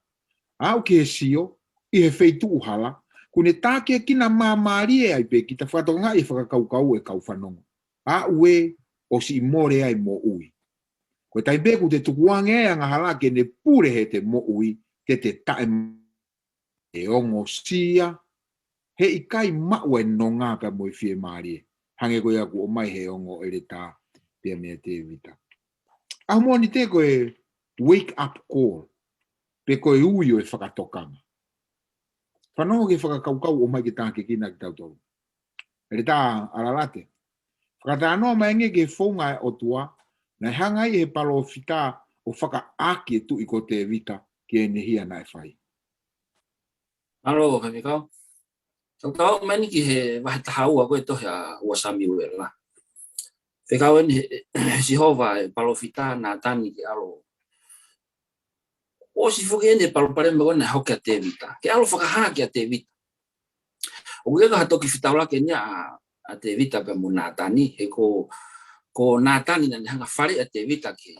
aʻu ki he sio ʻi he feituʻu hala, kuo ne tākiekina māmālie ai pē kita, fakatokangaʻi e fakakaukau e kau fanongo. Aʻu ē ʻo siʻi mole ai moʻui. Ko e taimi pē kuo te tukuange e angahala ke ne pule heʻete moʻui, te te taʻe e ongosia, he ʻikai maʻu e nonga pea mo e fiemālie. Hangē ko ia kuo ʻomai he ongo ʻEletā pea meia Tēvita. ʻA moʻoni te ko e wake up call, pe ko e ui ʻo e fakatokanga. Fanongo ki he fakakaukau ʻomai ke tākiekina kitautolu. ʻEletā ʻAlalate. Fakatalanoa mai ange ki he founga ʻa e ʻOtua, naʻe hanga ai he palōfita ʻo fakaʻaki e tuʻi ko Tēvita ki heʻene hia naʻe fai. Mālō, Faifekau. Tau tau mai eni ki he vahe taha ua ko e tohi ʻa ua Samiuela. Fekau eni he, he Sihova e palōfita Nātani ke ʻalu. ʻOsi foki eni e palopalema ko ē naʻe hoko kia Tēvita. Ke ʻalu fakahā kia Tēvita. ʻOku ʻi ai ha toki fetaulaki eni ʻa, ʻa Tēvita pea mo Nātani, he ko, ko Nātani naʻa ne hanga faleʻi ʻa Tēvita ke,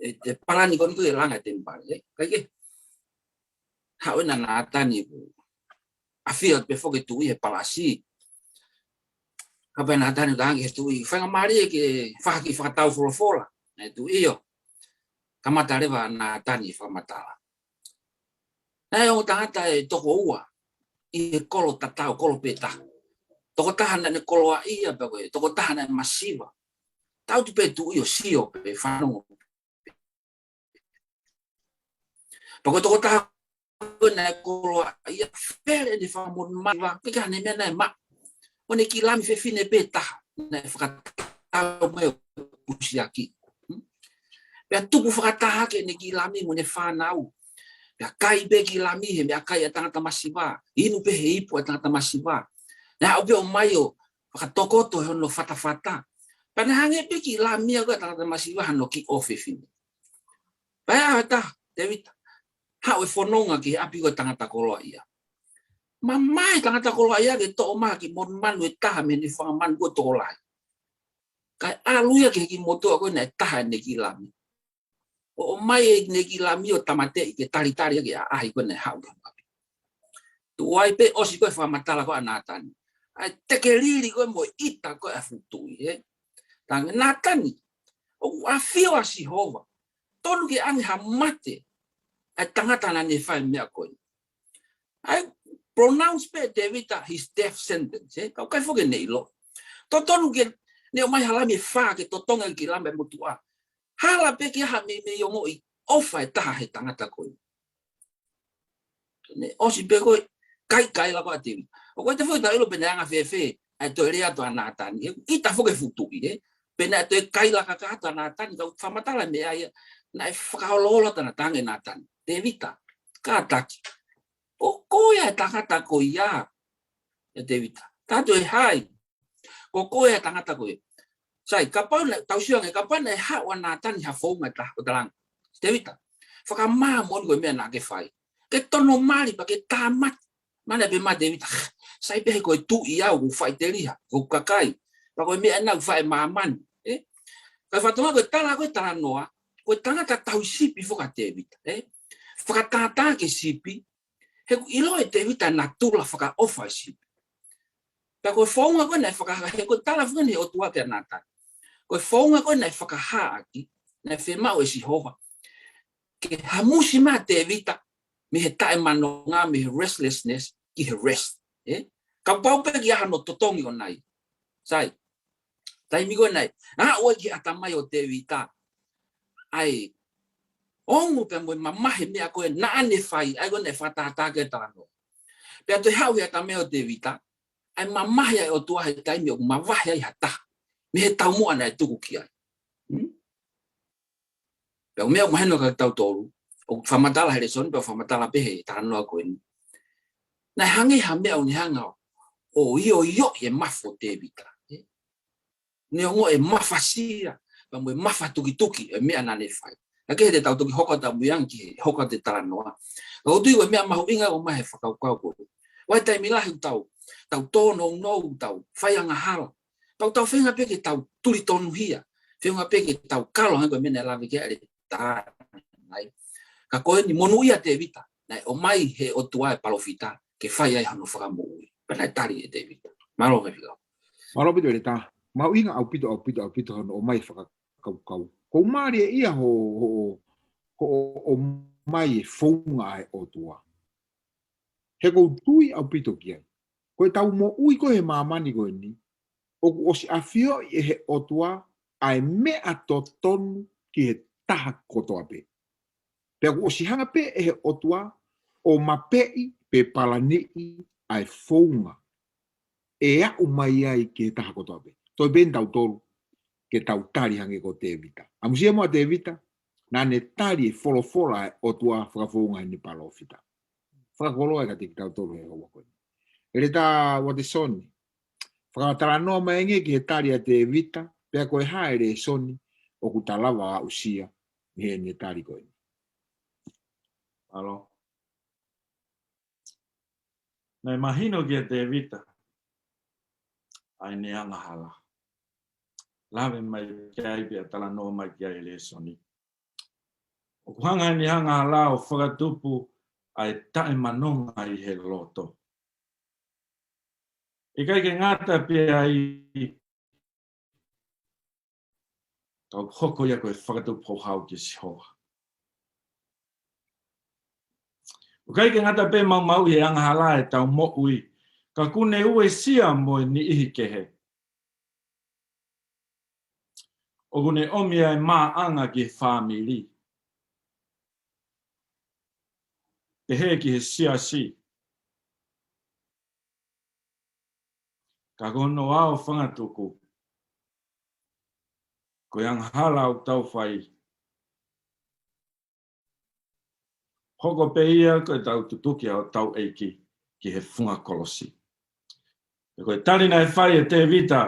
e, e palani ko eni ko e langa e temipale, ē? Kae kehe, haʻu ena Nātani ʻoku ʻafio pē foki tuʻi he palasi. Ka pehē ʻe Nātani ʻoku tangi he tuʻi, faingamālie ke fai ha kiʻi fakatau folofola. Naʻe tuʻi ʻio. Kamata leva ʻa Nātani fakamatala. Naʻe ongo tangata ʻe toko ua ʻi he kolo tatau, kolo pē taha. Tokotaha naʻa ne koloaʻia pea ko e tokotaha naʻe masiva. Tau tu pē tuʻi ʻo sio pē fanongo. Pea ko e tokotaha ko ē naʻe koloaʻia, fele ʻene fakamonumanu, ʻikai ke ʻi ai haʻane meʻa naʻe maʻu. Ko ʻene kiʻi lami fefine pē taha naʻe fakatau mai ʻo pusiaki. Hmm? Pea tupu fakataha hake ʻene kiʻi lami mo ʻene fānau. Pea kai pē kiʻi lami he meʻakai ʻa e tangata masiva. Inu pē he ipu ʻa e tangata masiva. Naʻe haʻu pē ʻo ʻomai ʻo fakatokoto he hono fatafata. Pea naʻe hangē pē kiʻi lami ia ko ē ʻa e tangata masiva hano kiʻi ʻofefine. Pea ʻaho ʻe taha, Tēvita, haʻu e fononga ki he ʻapi ko ē ʻa e tangata koloaʻia. Mamae e tangata koloaʻia ke toʻo mai ha kiʻi monumanu ʻe taha mei heʻene fanga manu ko ē tokolahi. Kae ʻalu ia ki he kiʻi motuʻa ko ē naʻe taha ʻene kiʻi lami. ʻO ʻomai ʻene kiʻi lami ʻo tāmateʻi ke talitali ʻaki e ʻaʻahi ko ē naʻe haʻu ki hono ʻapi. Tuʻu ai pē ʻosi ko ē fakamatala ko ē ʻa Nātani. ʻA e tekelili ko ē mo e ʻita ko ē ʻa e fuʻu tuʻi, ē. Talaange Nātani, ʻoku ʻafio ʻa Sihova. Tonu ke ʻange ha mate ʻa e tangata naʻa ne fai e meʻa ko ē. ʻA e pronounce pē ʻe Tēvita his death sentence, ē. Ka ʻoku ʻikai foki ke ne ʻilo. Totonu ke ne ʻomai ha lami ʻe fā ke totongi e kiʻi lami ʻa e motuʻa. Hala pē ke ʻi ai ha meimei ongoʻi ʻofa ʻe taha he tangata ko ē. Naʻe ʻosi pē ko ē, kai, kaila ko ē ʻa Tēvita. ʻOku ʻikai te u foki ʻilo pe naʻe anga fēfē ʻa e toe lea atu ʻa Nātani, ē, ʻita foki e fuʻu tuʻi, ē. Pe naʻe toe kaila kakato ʻa Nātani, ka u fakamatala e meʻa ia, naʻe fakaoloolo atu ʻa Nātani, Nātani. Tēvita, kātaki. Ko koe ʻa e tangata ko ia, ē Tēvita. Tato e hai. Ko koe ʻa e tangata ko ē. Sai, kapau naʻe, tau sio ange, kapau naʻe haʻu ʻa Nātani ha founga ʻe taha ʻo talaange, Tēvita, fakamā moʻoni ko e meʻa naʻa ke fai. Ke tono mali pea ke tāmate. Mana pē mai Tēvita, sai pē he ko e tuʻi au, ʻoku faʻiteliha, ʻoku kakai. Pea ko e meʻa naʻa ku fai ʻe māmani, ē? Ka fatonga ko e tala ko ē talanoa, ko e tangata tauhi sipi foki ʻa Tēvita, ē? Fakatātā ki he sipi, he ʻoku ʻilo ʻe Tēvita e natula fakaʻofa e sipi. Pea ko e founga ko ē naʻe fakahā, he ko e tala foki ʻeni ʻa e ʻOtua kia Nātani. Ko e founga ko ē naʻe fakahā ʻaki, naʻe fiemaʻu ʻe Sihova ke hamusi mai ʻa Tēvita mei he taʻemanonga, mei he restlessness, ki he rest. Ē? Kapau pē ʻoku ʻi ai hano totongi ʻoʻona ia. Sai. Taimi ko ē naʻe aʻu ai ki he ʻatamai ʻo Tēvita ʻa e ongo pea mo e mamahi e meʻa ko ē naʻa ne fai, ʻa ia ko ē naʻe fakatātā ki ai e talanoa. Pea toe haʻu ki he ʻatamai ʻo Tēvita, ʻa e mamahi ʻa e ʻOtua he taimi ʻoku mavahe ai ha taha mei he taumuʻa naʻe tuku ki ai. Hmm? Pea ʻoku meʻa ʻoku mahino kia tautolu, ʻoku fakamatala he lēsoni, pea fakamatala pē he talanoa ko eni. Naʻe hangē ha meʻa ʻoku ne hanga ʻo ioioʻi e mafu ʻo Tēvita. Neongo e mafasia, pea mo e mafatukituki e meʻa naʻa ne fai. Ka ke he te tau toki hoko atu ʻamuiangi ki he hoko atu e talanoa. Ka ʻoku ou tui ko e meʻa mahuʻinga ʻoku ʻomai he fakakaukau ko ē. ʻOku ʻi ai e taimi lahi ʻoku tau, tau tōnounou, tau fai angahala. Tau tau feinga pē ke tau tuli tonuhia. Feinga pē ke tau kalo hangē ko e meʻa naʻe lave ki ai ʻEletā. Ka ko eni monūʻia Tēvita, naʻe ʻomai he ʻOtua e palōfita ke fai ai hono fakamoʻui. Pea naʻe tali ʻe Tēvita. Mālō Faifekau. Mālō ʻaupito ʻEletā. Mahuʻinga ʻaupito, ʻaupito, ʻaupito hono ʻomai fakakaukau. ʻOku mālie ia hoʻo, hoʻo, hoʻo ʻomai e founga ʻa e ʻOtua. He ʻoku ou tui ʻaupito ki ai. Ko ʻetau moʻui ko ē he māmani ko eni, ʻoku ʻosi ʻafioʻi ʻe he ʻOtua ʻa e meʻa totonu ki he taha kotoa pē. Pea ʻoku ʻosi hanga pē ʻe he ʻOtua ʻo mapeʻi pe palaniʻi ʻa e founga ʻe aʻu mai ai ki he taha kotoa pē. Toe pē eni tautolu ke tau tali hangē ko Tēvita. ʻAmusia muʻa Tēvita, naʻa ne tali e folofola ʻa e ʻOtua fakafounga heʻene palōfita. Fakakoloa ē kiate kitautolu he houa ko eni. ʻEletā Uatesoni, fakatalanoa mai ange ki he tali ʻa Tēvita, pea ko e hā e lēsoni ʻoku ta lava ʻo aʻusia mei heʻene tali ko eni. Mālō. Naʻe mahino kia Tēvita ʻa ʻene angahala. Lave mai ki ai pea talanoa mai ki ai e lēsoni. ʻOku hanga ʻene angahala ʻo fakatupu ʻa e taʻemanonga ʻi he loto. ʻIkai ke ngata pē ai, ka ʻoku hoko ia ko e fakatupu houhau kia Sihova. ʻOku ʻikai ke ngata pē maumauʻi he angahala ʻetau moʻui, ka ʻoku ne uesia mo e niʻihi kehe. ʻOku ne ʻomi ʻa e maʻanga ki he fāmili. Pehē ki he siasi. Ka ko hono ʻao fakatupu, ko e angahala ʻoku tau fai, hoko pē ia ko ʻetau tutuki ʻa hotau ʻEiki ki he funga kolosi. Pea ko e tali naʻe fai ʻe Tēvita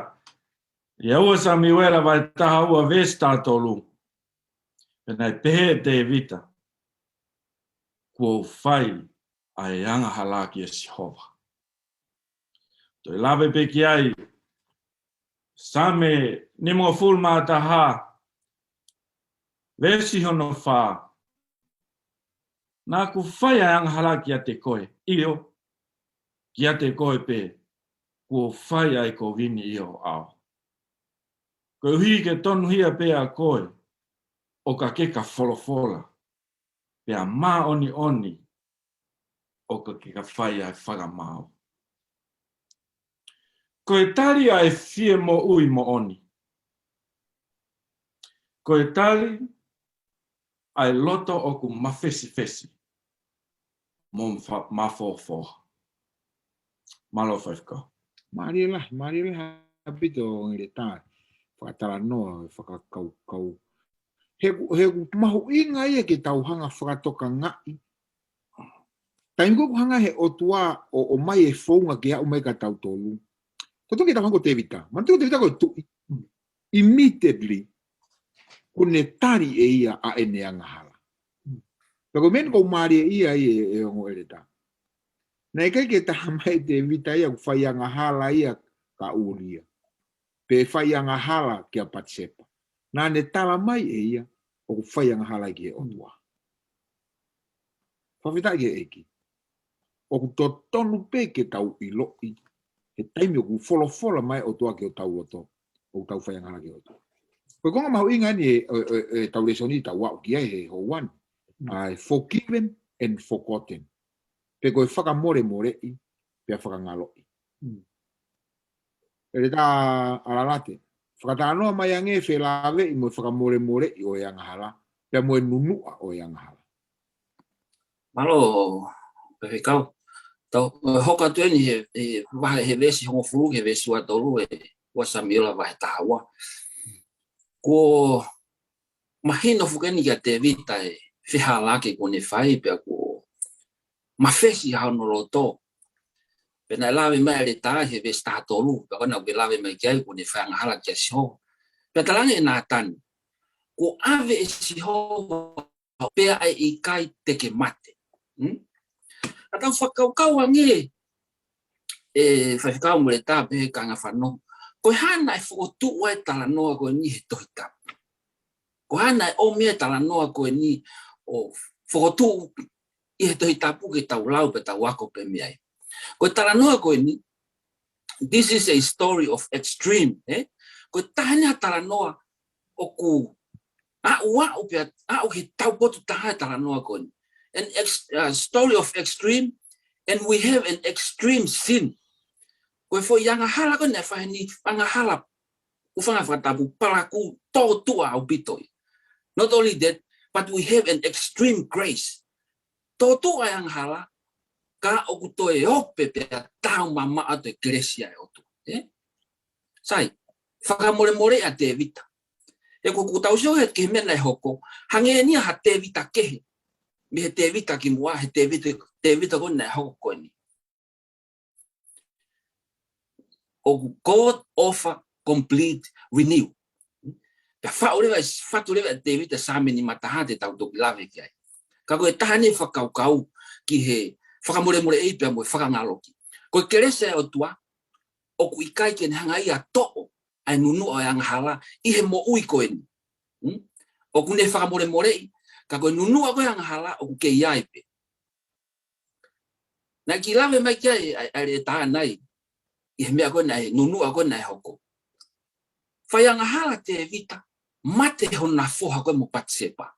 ʻia ua Samiuela vahe taha ua veesi taha tolu. Pea naʻe pehē ʻe Tēvita, kuo u fai ʻa e angahala kia Sihova. Toe lave pē ki ai, Saame nimangofulu mā taha, veesi hono fā. Naʻa ku fai ʻa e angahala kiate koe, ʻio, kiate koe pē, kuo u fai ʻa e kovi ni ʻi ho ʻao. Koeʻuhi ke tonuhia pē ʻa koe, ʻo ka ke ka folofola, pea māʻoniʻoni, ʻo ka ke ka fai ʻa e fakamaau. Ko e tali ʻa e fie moʻui moʻoni. Ko e tali ʻa e loto ʻoku mafesifesi mo mafa-, mafofoa. Mālō Faifekau. Mālie lahi, mālie lahi ʻaupito ʻEletā. Fakatalanoa, fakakaukau. He ʻoku, he ʻoku mahuʻinga ia ke tau hanga fakatokangaʻi. Taimi ko ē ʻoku hanga he ʻOtua ʻo, ʻomai e founga ke aʻu mai kia tautolu. Ko e tuʻu ke tau hanga ko Tēvita. Manatu ko Tēvita ko e tuʻi. Immediately, kuo ne tali ʻe ia ʻa ʻene angahala. Pea ko e meʻa eni ʻoku mālie ia ʻi he, he ongo ʻEletā. Naʻe ʻikai ke taha mai Tēvita ia ʻoku fai angahala ia kia ʻUlia. Pe fai angahala kia Patisepa. Naʻa ne tala mai ʻe ia ʻoku fai angahala ki he ʻOtua. Fakafetaʻi ki he ʻEiki. ʻOku totonu pē ke tau ʻiloʻi he taimi ʻoku folofola mai ʻOtua ki hotau loto, ʻoku tau fai angahala ki he ʻOtua. Ko e konga mahuʻinga eni e, e, e, e tau lēsoni tau aʻu ki ai he houa ni. ʻA e forgiven and forgotten. Pe ko e fakamolemoleʻi, pea fakangaloʻi. ʻEletā Alalate. Fakatalanoa mai ange felāveʻi mo e fakamolemoleʻi ʻo e angahala, pea mo e nunuʻa ʻo e angahala. Mālō, Faifekau. Tau, ʻe, hoko atu eni he, he, vahe he veesi hongofulu ki he veesi ua tolu ʻe ua Samiuela vahe taha ua. Kuo mahino foki eni kia Tēvita e fehālaaki kuo ne fai pea kuo mafesi hono loto. Pea naʻe lave mai ʻEletā he veesi taha tolu, pea ko ena ʻoku lave mai ki ai kuo ne fai angahala kia Sihova. Pea talaange ʻe Nātani, kuo ʻave ʻe Sihova pea ʻe ʻikai te ke mate. Hmm? Ka tau fakakaukau ange, ʻe Faifekau mo ʻEletā pea kāinga fanongo. Ko e hā naʻe fokotuʻu ai e talanoa ko eni he Tohi Tapu? Ko e hā naʻe ʻomi ai e talanoa ko eni ʻo fokotuʻu ʻi he Tohi Tapu ke tau lau pea tau ako pē mei ai? Ko e talanoa ko eni, this is a story of extreme, eh? Ko e taha eni ha talanoa ʻoku aʻu, aʻu pea, aʻu he taupotu taha e talanoa ko eni. An ex-, uh, story of extreme, and we have an extreme sin. Ko e foʻi angahala ko eni naʻe fai heni, angahala, ʻoku fanga fakatapu palakū tōtuʻa ʻaupito ia. Not only that, but we have an extreme grace. Tōtuʻa e angahala, ka ʻoku toe ope pea taumamaʻo atu e kelesi ʻa e ʻOtua. Eh? Sai, fakamolemoleʻi ʻa Tēvita. He ko ʻeku tau sio he, ki he meʻa naʻe hoko, hangē eni ia ha Tēvita kehe. Mei he Tēvita kimuʻa, he Tēvita, Tēvita ko eni naʻe hoko ko eni. ʻOku God offer complete renew. Pea faʻu leva, fatu leva ʻe Tēvita Saame nima taha te tau toki lave ki ai. Ka ko e taha eni e fakakaukau ki he fakamolemoleʻi pea mo e fakangaloki. Ko e kelesi ʻa e ʻOtua, ʻoku ʻikai ke ne hanga ia ʻo toʻo ʻa e nunuʻa ʻo e angahala ʻi he moʻui ko eni. Hmm? ʻOku ne fakamolemoleʻi, ka ko e nunuʻa ko ē ʻo e angahala ʻoku kei ʻi ai pē. Naʻe kiʻi lave mai ki ai ʻa, ʻa ʻEletā ʻanenai, ʻi he meʻa ko ē naʻe, nunuʻa ko ē naʻe hoko. Fai angahala Tēvita, mate hona foha ko ē mo Patisepa.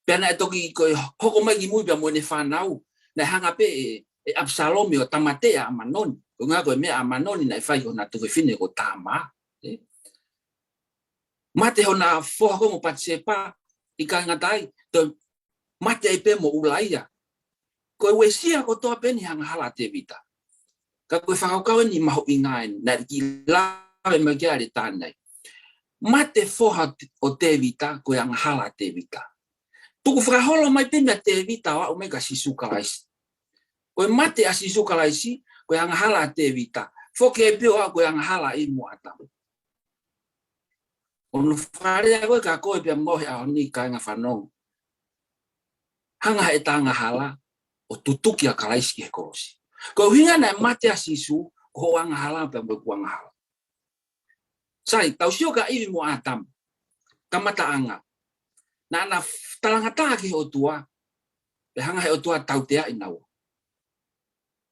Pea naʻe toki ko e hoko mai kimui pea mo ʻene fānau, naʻe hanga pē ʻe, ʻe ʻApisalome ʻo tāmateʻi ʻa ʻAmanoni. Ko e ʻuhinga ko e meʻa ʻa ʻAmanoni naʻe fai ki hona tuofefine ko Tāmā. Mate hona foha ko ē mo Patisepa, ʻikai ngata ai, toe mate ai pē mo ʻUlaia. Ko e uesia kotoa pē eni he angahala ʻa Tēvita. Ka ko e fakakaukau eni mahuʻinga eni, naʻe kiʻi lave mai ki ai ʻa ʻEletā ʻanenai. Mate foha ʻo Tēvita, ko e angahala ʻa Tēvita. Tukufakaholo mai pē meia Tēvita ʻo aʻu mai kia Sīsū Kalaisi. Ko e mate ʻa Sīsū Kalaisi, ko e angahala ʻa Tēvita. Foki ai pē ʻo aʻu ko e angahala ʻa ʻIvi mo ʻĀtama. ʻO hono fakalea ko ē kia koe pea mo au he ʻaho ni kāinga fanongo. Hanga heʻeta angahala ʻo tutuki ʻa Kalaisi ki he kolosi. Ko e ʻuhinga naʻe mate ai ʻa Sīsū, ko hoʻo angahala pea mo ʻeku angahala. Sai, tau sio kia ʻIvi mo ʻĀtama. Kamataʻanga. Naʻa na f-, talangataʻa ki he ʻOtua, pea hanga he ʻOtua ʻo tauteaʻi naua.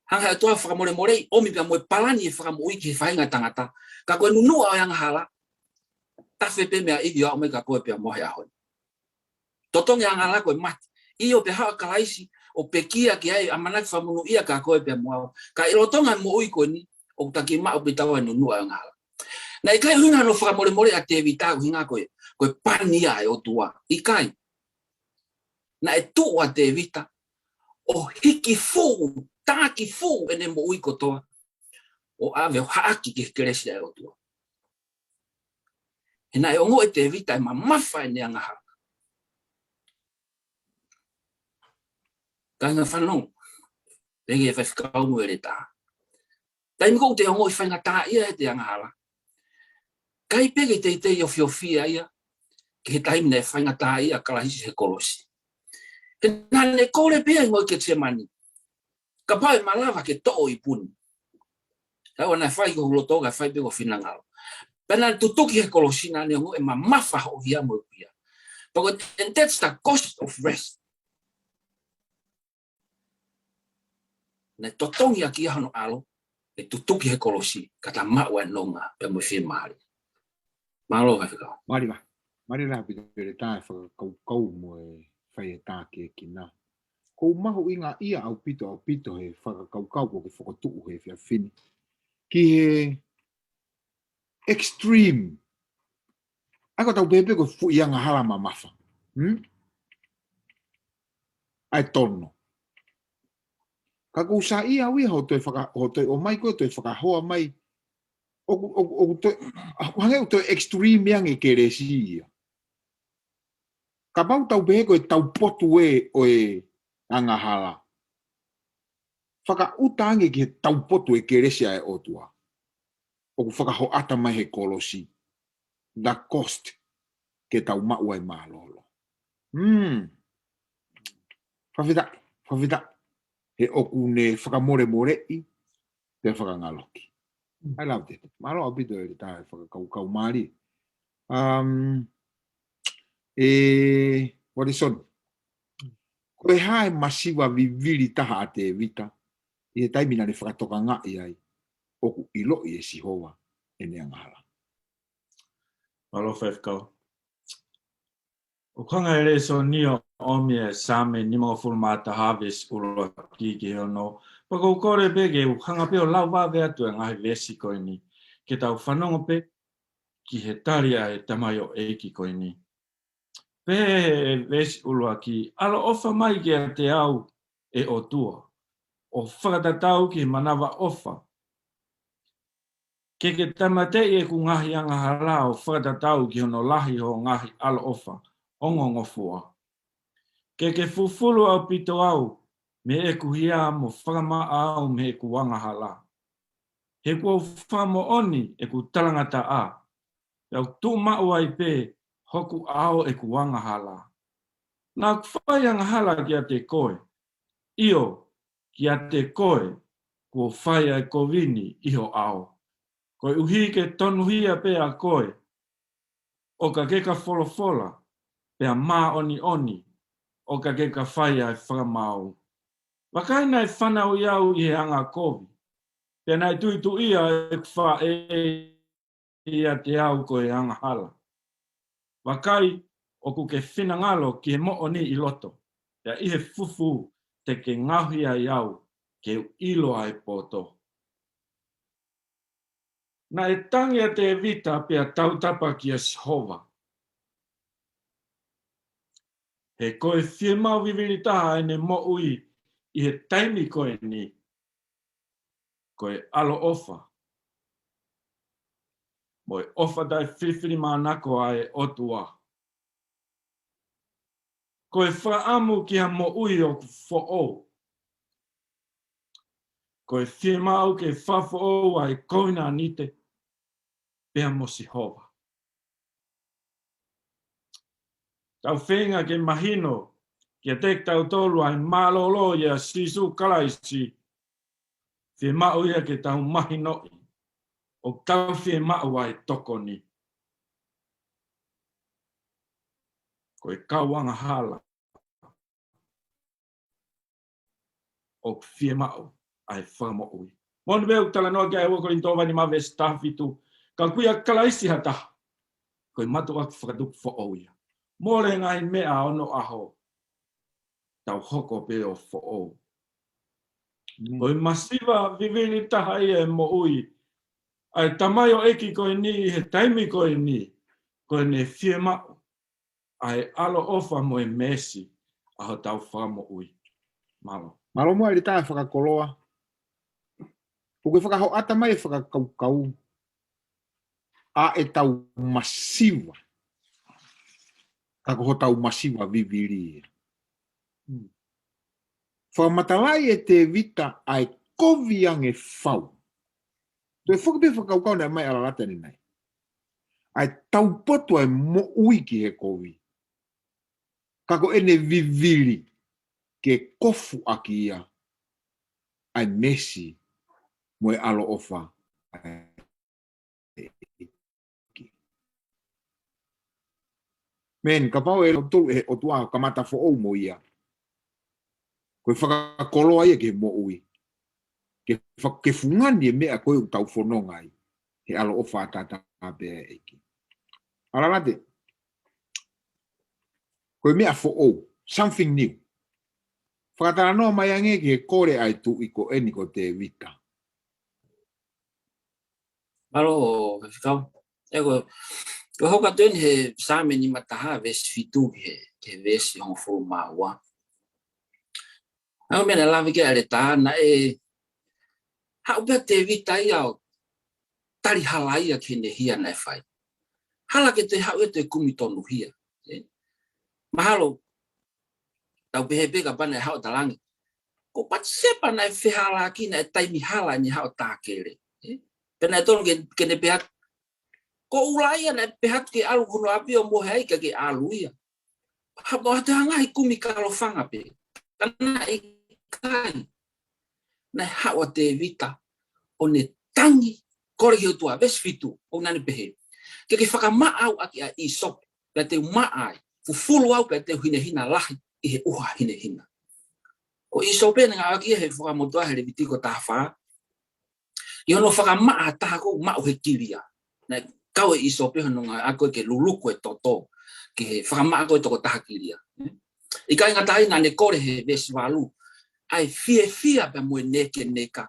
Hanga he ʻOtua ʻo fakamolemoleʻi, ʻomi pea mo e palani e fakamoʻui ki he faʻahinga tangata. Ka ko e nunuʻa ʻo e angahala, tafe pē meia ʻIvi ʻo aʻu mai kia koe pea mo au he ʻaho ni. Totongi angahala ko e mate. ʻIo, pea haʻu ʻa Kalaisi, ʻo pekia ki ai, ʻamanaki fakamonūʻia kia koe pea mo au. Ka ʻi he lolotonga e moʻui ko eni, ʻoku taki maʻu pē ʻe taua e nunuʻa ʻo e angahala. Naʻe ʻikai ʻuhinga hono fakamolemoleʻi ʻa Tēvita, ʻuhinga ko e, ko e pani ia ʻa e ʻOtua. ʻIkai. Naʻe tuʻu ʻa Tēvita, ʻo hiki fuʻu, taki fuʻu ʻene moʻui kotoa. ʻO ʻave ʻo haʻaki ki he kelesi ʻa e ʻOtua. He naʻe ongoʻi ʻe Tēvita ʻe mamafa ʻene angahala. Kāinga fanongo, pehē ʻe Faifekau mo ʻEletā. Taimi ko ē ʻoku te ongoʻi faingataʻaʻia heʻete angahala, ʻikai pē ke teitei ofiofi ia ki he taimi naʻe faingataʻaʻia ai ʻa Kalaisi he kolosi. He naʻa ne kole pē ia ʻi he ngoue Ketisemani, kapau ʻe malava ke toʻo ʻa e ipu ni. Ka ʻoua naʻa fai ki ho loto, kae fai pē ki ho finangalo. Pea naʻa ne tutuki he kolosi, naʻa ne ongoʻi ʻe mamafa hoʻo hia mo ʻeku hia. Pea ko e, and that's the cost of rest. Naʻe totongi ʻaki ia hono ʻAlo, ʻe tutuki he kolosi, ka ta maʻu ʻa e nonga, pea mo e fiemālie. Mālō, Faifekau. Mālō, mālō. Mālō ʻaupito ʻEletā e fakakaukau mo e fai e tākiekina. ʻOku mahuʻinga ia ʻaupito, ʻaupito he fakakaukau kuo ke fokotuʻu he efiafi ni. Ki he extreme. ʻA ia ko ʻetau pehē pē ko e fuʻu angahala mamafa. Hmm? ʻA e tono. Ka ʻoku ou saiʻia au ia hoʻo toe faka-, hoʻo toe ʻomai ko e toe fakahoa mai. ʻOku, ʻoku, ʻoku toe, ʻoku hangē ʻoku toe extreme ange kelesi ia. Kapau tau pehē ko e taupotu ē ʻo e angahala, fakaʻuta ange ki he taupotu e kelesi ʻa e ʻOtua ʻoku fakahoʻata mai he kolosi, the cost ke tau maʻu ai mālōlō. Mm. Fakafetaʻi, fakafetaʻi. He ʻoku ne fakamolemoleʻi, pea fakangaloki. I love that. Mālō ʻaupito ʻEletā e fakakaukau mālie. Um, ʻe, Watson, ko e hā e masiva vivili taha ʻa Tēvita, ʻi he taimi naʻa ne fakatokangaʻi ai ʻoku ʻiloʻi ʻe Sihova ʻene angahala. Mālō Faifekau. ʻOku hanga ʻe he lēsoni ʻo ʻomi e Saame nimangofulu mā taha veesi ʻuluaki ki he ono. Pea ʻoku ou kole pē ke u hanga pē ʻo lau vave atu e ngaahi veesi ko eni, ke tau fanongo pē ki he tali ʻa e tamaioʻeiki ko eni. Pehē ʻe he veesi ʻuluaki, ʻaloʻofa mai kiate au ʻe ʻOtua, ʻo fakatatau ki he manavaʻofa. Ke ke tāmateʻi ʻeku ngaahi angahala ʻo fakatatau ki hono lahi hoʻo ngaahi ʻaloʻofa ongongofua. Ke ke fufulu ʻaupito au mei heʻeku hia mo fakamaʻa au mei heʻeku angahala. He kuo u fakamoʻoni ʻeku talangataʻa, pea u tuʻu maʻu ai pē hoku ʻao ʻeku angahala. Naʻa ku fai angahala kiate koe, ʻio, kiate koe kuo fai ʻa e kovi ni ʻi ho ʻao. Koeʻuhi ke tonuhia pē ʻa koe, ʻo ka ke ka folofola, pea māʻoniʻoni, ʻo ka ke ka fai ʻa e fakamaau. Vakai naʻe fanauʻi au ʻi he angakovi, pea naʻe tuituʻia ʻeku faʻē ʻiate au ko e angahala. Vakai, ʻoku ke finangalo ki he moʻoni ʻi loto, pea ʻi he fufū te ke ngaohi ai au ke u ʻilo ʻa e poto. Naʻe tangi ʻa Tēvita pea tautapa kia Sihova. He ko e fiemaʻu vivili taha ʻene moʻui ʻi he taimi ko eni, ko e ʻaloʻofa mo e ʻofa taʻefilifilimānako ʻa e ʻOtua. Ko e fakaʻamu ki ha moʻui ʻoku foʻou. Ko e fiemaʻu ke fakafoʻou ʻa e kovinānite pea mo Sihova. Tau feinga ke mahino kiate kitautolu ʻa e mālōlō ʻia Sīsū Kalaisi. Fiemaʻu ia ke tau mahinoʻi ʻoku tau fiemaʻu ʻa e tokoni. Ko e kau angahala ʻoku fiemaʻu ʻa e fakamoʻui. Moʻoni pē ʻoku talanoa ki ai ʻa e ua Kolinitō vahe nima veesi taha fitu. Ka ʻoku ʻia Kalaisi ha taha, ko e mātuʻaki fakatupu foʻou ia. Mole ngaahi meʻa ʻa onoʻaho, tau hoko pē ʻo foʻou. Mm. Ko e masiva vivili taha ia e moʻui ʻa e tamaioʻeiki ko eni ʻi he taimi ko eni, ko ʻene fiemaʻu ʻa e ʻaloʻofa mo e meesi ʻa hotau Fakamoʻui. Mālō. Mālō muʻa ʻEletā e fakakoloa. ʻOku ke fakahoʻata mai e fakakaukau ʻa ʻetau masiva. Ka ko hotau masiva vivili ia. Hmm. Fakamatalaʻi ʻe Tēvita ʻa e kovi ange fau. Toe foki pē fakakaukau naʻe ʻomai ʻe ʻAlalate ʻanenai. ʻA e taupotu ʻa e moʻui ki he kovi. Ka ko ʻene vivili ke kofu ʻaki ia ʻa e meesi mo e ʻaloʻofa ʻa e ʻEiki. Man, kapau ʻe lotu ʻe he ʻOtua ʻo kamata foʻou mo ia, ko e fakakoloa ia ki he moʻui. Ke fa-, ke fungani e meʻa ko ē ʻoku tau fononga ai, he ʻaloʻofa ʻataʻatā pē ʻa e ʻEiki. ʻAlalate, ko e meʻa foʻou, something new. Fakatalanoa mai ange ki he kole ʻa e tuʻi ko eni ko Tēvita. Mālō, Faifekau. ʻE ko, ko e hoko atu eni he Saame nima taha veesi fitu ki he, ki he veesi hongofulu mā ua. ʻA e meʻa naʻe lave ki ai ʻEletā, naʻe haʻu pē ʻa Tēvita ia ʻo tali hala ia ki heʻene hia naʻe fai. Hala ke toe haʻu ia ʻo toe kumi tonu hia. Ē? Mahalo, tau pehē pē kapau naʻe haʻu ʻo talaange, ko Patisepa naʻe fehālaaki, naʻe taimi hala ʻene haʻu ʻo tākele. Ē? Pea naʻe tonu ke, ke ne pehē atu, ko ʻUlaia naʻe pehē atu ke ʻalu ki hono ʻapi ʻo mohe ai, ʻikai ke ʻalu ia. Ha, ʻo ʻatu ha ngaahi kumi kalofanga pē. Ka naʻe ʻikai, naʻe haʻu ʻa Tēvita ʻo ne tangi, kole ki he ʻOtua, veesi fitu, ʻo ne pehē, ke ke fakamaʻa au ʻaki ʻa ʻIsope, pea te u maʻa ai, fufulu au pea te u hinehina lahi ʻi he ʻuha hinehina. Ko ʻIsope naʻe ngāueʻaki ia he Fuakava Motuʻa he Levitiko taha fā, ʻi hono fakamaʻa ha taha ʻoku maʻu he kilia. Naʻe kau ʻa ʻIsope hono ngāueʻaki ia ke luluku e toto, ke fakamaʻa ko e tokotaha kilia. ʻIkai ngata ai, naʻa ne kole he veesi valu, ʻa e fiefia pea mo e nekeneka.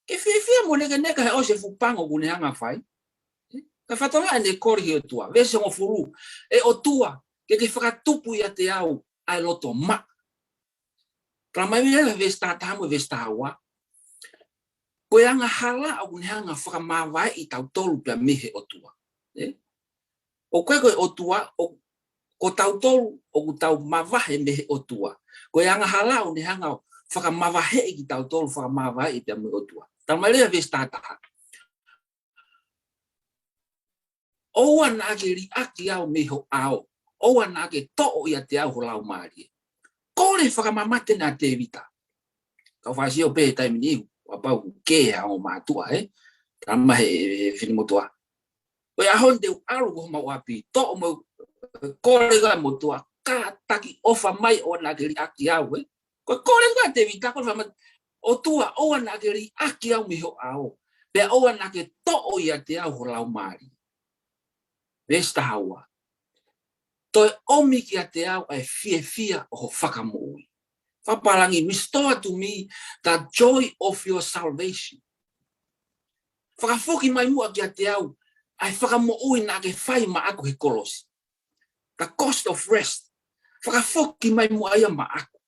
Ke fiefia mo e nekeneka he ʻosi e fuʻu pango ʻoku ne hanga ʻo fai. Ka fakatokangaʻi ʻene kole ki he ʻOtua. Veesi hongofulu, ʻe ʻOtua, ke ke fakatupu ʻiate au ʻa e loto maʻa. Talamai leva he veesi taha taha mo e veesi taha ua, ko e angahala ʻoku ne hanga ʻo fakamavaeʻi kitautolu pea mei he ʻOtua. Ē? ʻOku ʻikai ko e ʻOtua, ʻo, ko kitautolu ʻoku tau mavahe mei he ʻOtua. Ko e angahala ʻoku ne hanga ʻo fakamavaheʻi kitautolu, fakamavaeʻi pea mei he ʻOtua. Talamai leva he veesi taha taha, ʻoua naʻa ke liʻaki au mei ho ʻao, ʻoua naʻa ke toʻo ʻiate au ho laumālie. Kole fakamamate ʻa Tēvita. Kau faʻa sio pē he taimi ni, kapau ʻoku ke ha ongo mātuʻa, ē? Talamai he, he finemotuʻa, ko e ʻaho ni te u ʻalu ki homau ʻapi, toʻo mo, kole ki he motuʻa, kātaki ʻofa mai, ʻoua naʻa ke liʻaki au, ē? Ko e kole ʻa Tēvita, kole fakamamate, ʻOtua, ʻoua naʻa ke liʻaki au mei ho ʻao, pea ʻoua naʻa ke toʻo ʻiate au ho laumālie. Veesi taha ua, toe ʻomi kiate au ʻa e fiefia ʻo ho fakamoʻui. Fakapālangi, restore to me the joy of your salvation. Fakafoki mai muʻa kiate au ʻa e fakamoʻui naʻa ke fai maʻaku he kolosi. The cost of rest. Fakafoki mai muʻa ia maʻaku.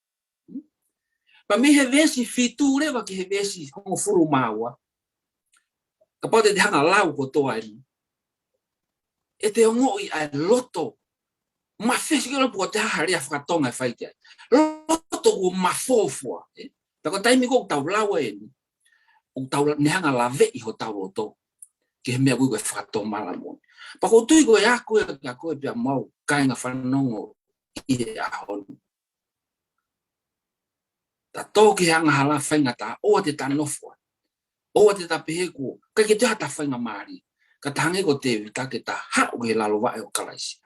Pea mei he veesi fitu leva ki he veesi hongofulu mā ua, kapau te te hanga ʻo lau kotoa eni, ʻe te ongoʻi ʻa e loto mafesi ke lopu o te haha lea fakatonga ʻe fai ki ai. Loto kuo mafofoa, ē? Pea ko e taimi ko ē ʻoku tau lau ai eni, ʻoku tau ne hanga ʻo laveʻi hotau loto ki he meʻa ko ē ko e fakatomala moʻoni. Pea ʻoku ou tui ko e ako ia kia koe pea mo au kāinga fanongo ʻi he ʻaho ni. Ta tō ki he angahala faingataʻa, ʻoua te ta nofo ai. ʻOua te ta pehē kuo ʻikai ke toe ʻi ai hata faingamālie. Ka ta hangē ko Tēvita ke ta haʻu ki he lalo vaʻe ʻo Kalaisi.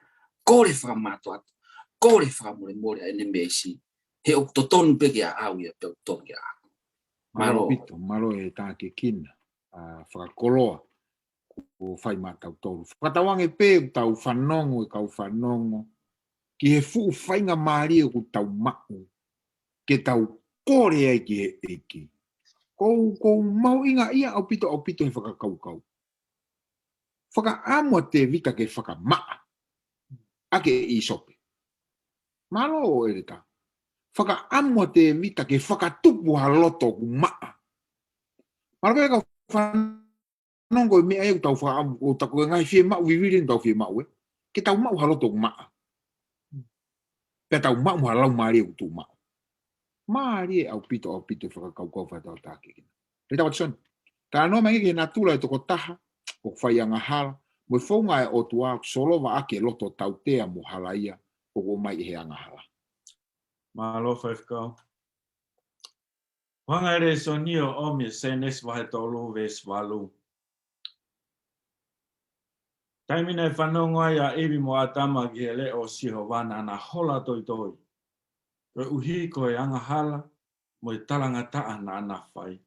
Kole fakamātoato, kole fakamolemole ʻa ʻene meesi. He ʻoku totonu pē ke ʻaʻau ia pea ʻoku totonu ke ʻaʻaku. Mālō. Mālō ʻaupito, mālō e tākiekina, ʻa, fakakoloa kuo fai maʻatautolu. Fakatauange pē ʻoku tau fanongo, e kau fanongo, ki he fuʻu faingamālie ʻoku tau maʻu ke tau kole ai ki he ʻEiki. ʻOku ou, ʻoku ou mahuʻingaʻia ʻaupito, ʻaupito he fakakaukau. Fakaʻamu ʻa Tēvita ke fakamaʻa ʻaki ʻe ʻIsope. Mālō ʻEletā. Fakaʻamu ʻa Tēvita ke fakatupu ha loto ʻoku maʻa. Mālō pē kau fanongo, ko e meʻa ia ʻoku tau fakaʻamu, ʻoku tau, ko e ngaahi fiemaʻu vivili ʻoku tau fiemaʻu, ē. Ke tau maʻu ha loto ʻoku maʻa. Pea tau maʻu ha laumālie ʻoku tuʻumaʻu. Mālie ʻaupito, ʻaupito e fakakaukau fakatātā ki hena. Leta Watson, talanoa mai ki he natula e tokotaha ʻoku fai angahala, mo e founga e ʻOtua ʻoku solova ʻaki e loto tautea mo halaia ʻoku ʻomai ʻe he angahala. Mālō Faifekau. Hanga e lēsoni ʻo ʻomi e Sēnesi vahe tolu veesi valu. Taimi naʻe fanongo ai ʻa ʻIvi mo ʻĀtama ki he leʻo ʻo Sihova naʻa na hola toitoi, koeʻuhi ko e angahala mo e talangataʻa naʻa na fai.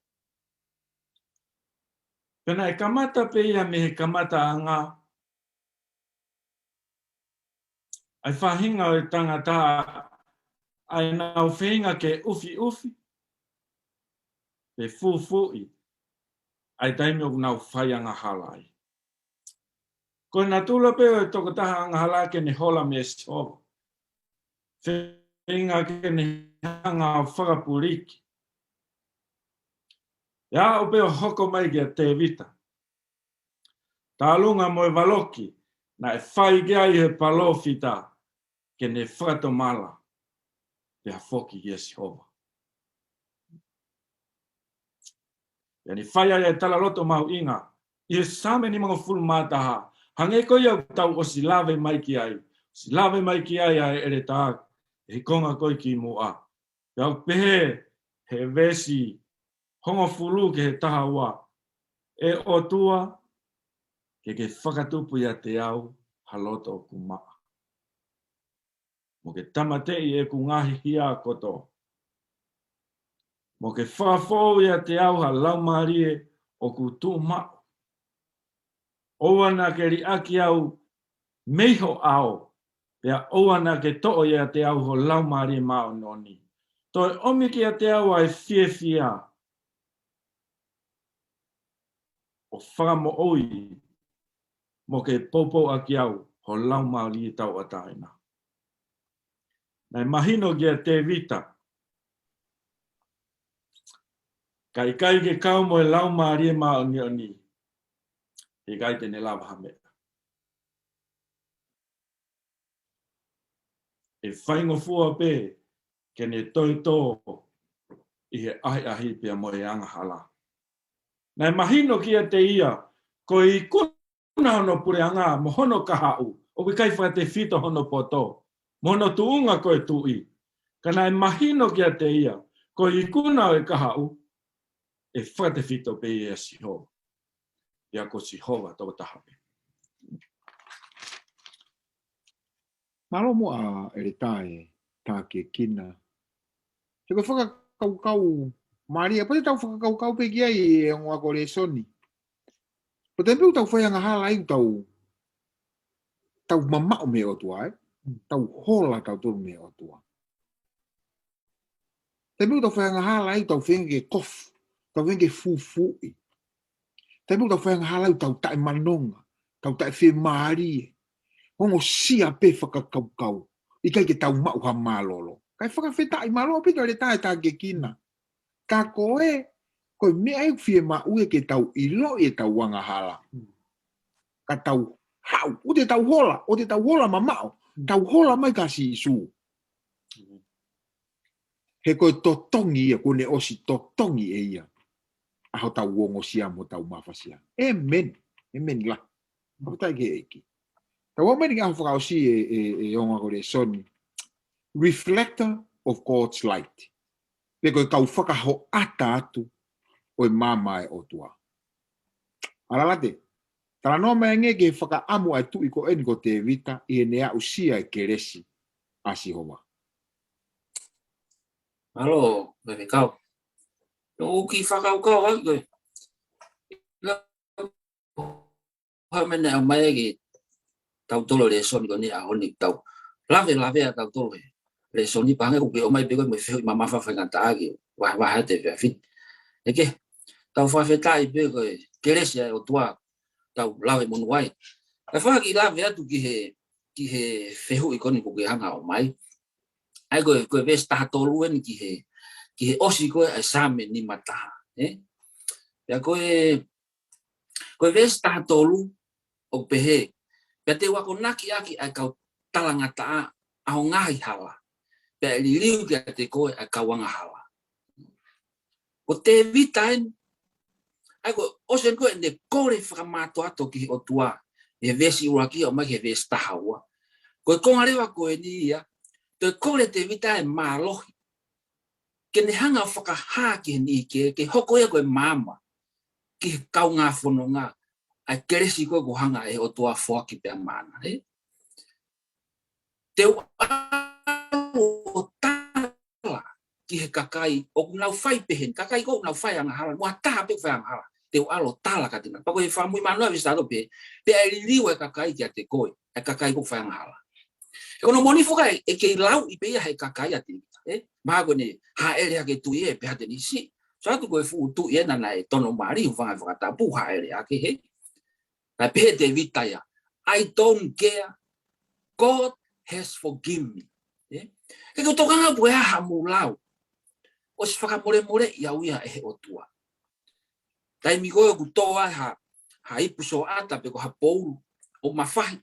Pea naʻe kamata pē ia mei he kamataʻanga ʻa e faʻahinga ʻo e tangata ʻa ʻenau feinga ke ʻufiʻufi pe fufuuʻi ʻa e taimi ʻoku nau fai angahala ai. Ko e natula pē ʻo e tokotaha angahala ke ne hola mei Sihova. Feinga ke ne hanga ʻo fakapuliki. ʻE aʻu pē ʻo hoko mai kia Tēvita. Tālunga mo e valoki naʻe fai ki ai he palōfita ke ne fakatomala pea foki kia Sihova. Pea ne fai ai e talaloto mahuʻinga ʻi he Saame nimangofulu mā taha, hangē ko ia ʻoku tau ʻosi lave mai ki ai, ʻosi lave mai ki ai ʻa e ʻeletā ʻi he konga ko ē kimuʻa. Pea ʻoku pehē he veesi hongofulu ki he taha ua: ʻE ʻOtua, ke ke fakatupu ʻiate au ha loto ʻoku maʻa, mo ke tāmateʻi ʻeku ngaahi hia kotoa, mo ke fakafoʻou ʻiate au ha laumālie ʻoku tuʻu maʻu. ʻOua naʻa ke liʻaki au mei ho ʻao, pea ʻoua naʻa ke toʻo ʻiate au ho Laumālie Māʻoniʻoni. Toe ʻomi kiate au ʻa e fiefia ʻo fakamoʻui, mo ke poupou ʻaki au ho Laumālie Tauʻatāina. Naʻe mahino kia Tēvita, ka ʻikai ke kau mo e Laumālie Māʻoniʻoni, ʻikai te ne lava ha meʻa. ʻE faingofua pē ke ne toe tō ʻi he ʻahiʻahi pea mo e angahala. Naʻe mahino kiate ia, ko e ikuna hono puleʻanga mo hono kahaʻu, ʻoku ʻikai fakatefito hono poto, mo hono tuʻunga ko e tuʻi. Ka naʻe mahino kiate ia, ko e ikuna ʻo e kahaʻu, ʻe fakatefito pē ia ʻia Sihova. Pea ko Sihova tokotaha pē. Mālō muʻa ʻeletā e tākiekina. He ko e fakakaukau mālie, pea te tau fakakaukau pē ki ai ʻi he ongo ako lēsoni. Ko e taimi ʻoku tau fai angahala ai ʻoku tau, tau mamaʻo mei he ʻOtua, ē? Tau hola tautolu mei he ʻOtua. Taimi ʻoku tau fai angahala ai ʻoku tau feinga ke kofu, tau feinga ke fufuuʻi. Taimi ʻoku tau fai angahala ai ʻoku tau taʻemanonga, tau taʻefiemālie. Ongosia pē fakakaukau, ʻikai ke tau maʻu ha mālōlō. Kae fakafetaʻi, mālō ʻaupito ʻeletā e tākiekina. Ka ko e, ko e meʻa ʻoku fiemaʻu ia ke tau ʻiloʻi ʻetau angahala. Ka tau haʻu, ʻoua te tau hola, ʻoua te tau hola mamaʻo, tau hola mai kia Sīsū. He ko e totongi ia, kuo ne ʻosi totongi ʻe ia ʻa hotau ongosia mo hotau mafasia. ʻĒmeni. ʻĒmeni lahi. Fakafetaʻi ki he ʻEiki. Tau aʻu mai ki he ʻaho fakaʻosi e, e, e ongo ako lēsoni. Reflector of God's light. Pe ko e kau fakahoʻata atu ʻo e maama ʻa e ʻOtua. Alalate, talanoa mai angē ki he fakaʻamu ʻa e tuʻi ko eni ko Tēvita ʻi heʻene aʻusia e kelesi ʻa Sihova. Mālō, Faifekau. ʻOku ou kiʻi fakakaukau ai ko e, ʻa e meʻa naʻe ʻomai ke tau tolo lēsoni ko eni ʻaho ni tau. Lave, lave ʻa tautolu he lēsoni pea hangē ʻoku ke ʻomai pē ko e mo e fehuʻi mamafa faingataʻa ke vahevahe atu e efiafi ni. ʻEke, tau fakafetaʻi pē ko e kelesi ʻa e ʻOtua tau lave monū ai. Kae fakakiʻi lave atu ki he, ki he fehuʻi ko eni ʻoku ke hanga ʻo ʻomai. ʻA ia ko e, ko e veesi taha tolu eni ki he, ki he ʻosi ko ē ʻa e Saame nima taha, ē? Pea ko e, ko e veesi taha tolu ʻoku pehē: Pea te u akonaki ʻaki ʻa e kau talangataʻa ʻa ho ngaahi hala, pea ʻe liliu kiate koe ʻa e kau angahala. Ko Tēvita eni, ʻa ia ko e ʻosi eni ko ē ʻene kole fakamātoato ki he ʻOtua, ʻi he veesi ʻuluaki ʻo aʻu mai ki he veesi taha ua. Ko e konga leva ko eni ia, toe kole Tēvita e mālohi ke ne hanga ʻo fakahā ki he niʻihi kehe, ke hoko ia ko e maama ki he kaungā fononga ʻa e kelesi ko ē kuo hanga ʻe he ʻOtua ʻo foaki pea maʻana, ē? Te u ʻalu ʻo tala ki he kakai ʻoku nau fai pehē ni, kakai ko ē ʻoku nau fai angahala, mo ha taha pē ʻoku fai angahala. Te u ʻalu ʻo tala kiate kinautolu. Pea ko e fakamuimui mānoa ʻa e veesi taha tolu pē, pea ʻe liliu e kakai kiate koe, e kakai ko ē ʻoku fai angahala. He ko hono moʻoni foki ʻe kei lauʻi pē ia he kakai ʻa Tēvita, ē? Mahalo ko ʻene hāʻele hake e tuʻi ē, pehē atu ʻe Nisi. Sio atu ko e fuʻu tuʻi ē naʻa ne tono mālie, fanga fakatapu hāʻele hake, hē? Naʻe pehē ʻe Tēvita ia, "I don't care. God has forgiven me." ʻE? Ke ke tokanga pē ha mou lau. ʻOsi fakamolemoleʻi au ia ʻe he ʻOtua. Taimi ko ē ʻoku tō ai ha, ha ipu soʻata pe ko ha poulu ʻo mafahi.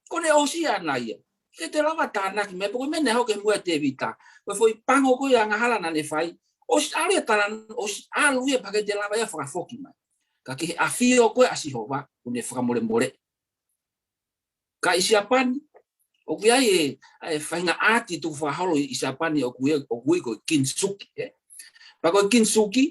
Ko ʻene ʻosi ʻana ia. Ke te lava tānaki mai, pe ko e meʻa naʻe hoko ki muʻa ʻa Tēvita. Ko e foʻi pango ko ia angahala naʻa ne fai. ʻOsi ʻalu ia tala, ʻosi ʻalu ia pea ke te lava ia fakafoki mai. Ka ki he ʻafio ko ē ʻa Sihova, ʻoku ne fakamolemoleʻi. Ka ʻi Siapani, ʻoku ʻi ai e, e faʻahinga ʻaati tukufakaholo ʻi, ʻi Siapani ʻoku ui, ʻoku ui ko e kintsugi, ē. Pea ko e kintsugi,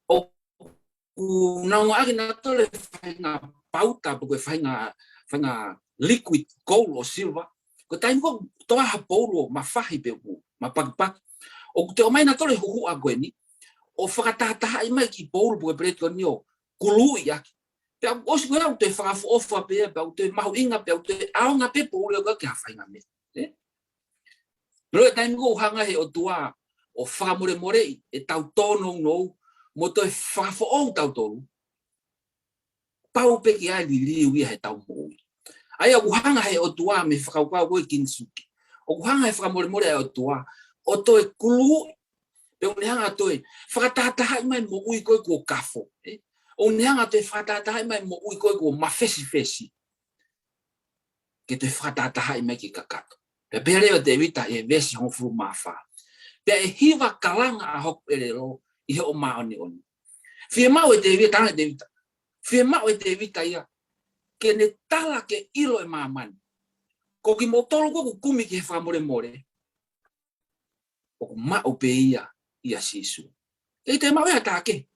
ʻoku nau ngāueʻaki nautolu e faʻahinga pauta, pe ko e faʻahinga, faʻahinga liquid gold or silver. Ko e taimi ko ē ʻoku tō ai ha poulu ʻo mafahi pe ʻoku mapakipaki, ʻoku toe ʻomai nautolu e huhuʻa ko eni, ʻo fakatahatahaʻi mai ki he poulu pe ko e peleti ko eni ʻo kuluʻi ʻaki. Pea ʻosi ko ia ʻoku toe fakaʻofoʻofa pē, pea ʻoku toe mahuʻinga, pea ʻoku toe ʻaonga pē poulu ia ko ē ki ha faʻahinga meʻa. Ē? Pea ʻi he taimi ko ē ʻoku hanga he ʻOtua ʻo fakamolemoleʻi ʻetau tōnounou, mo toe fakafoʻou tautolu, pau pē ke ʻi ai e liliu ia heʻetau moʻui. ʻA ia ʻoku hanga he ʻOtua mei he fakakaukau ko ē kintsugi. ʻOku hanga he fakamolemole ʻa e ʻOtua ʻo toe kuluʻi, pea ʻoku ne hanga toe fakatahatahaʻi mai moʻui ko ē kuo kafo, ē? ʻOku ne hanga toe fakatahatahaʻi mai moʻui ko ē kuo mafesifesi, ke toe fakatahatahaʻi mai ki he kakato. Pea pehē leva ʻe Tēvita ʻi he veesi hongofulu mā fā: Pea ʻe hiva kalanga ʻa hoku ʻelelo ʻi hoʻo māʻoniʻoni. Fiemaʻu ʻe Tēvita, talaange ʻe Tēvita, fiemaʻu ʻe Tēvita ia ke ne tala ke ʻilo ʻe māmani ko kimoutolu ko ē ʻoku kumi ki he fakamolemole, ʻoku maʻu pē ia ʻia Sīsū. ʻIkai toe maʻu ia ha taha kehe.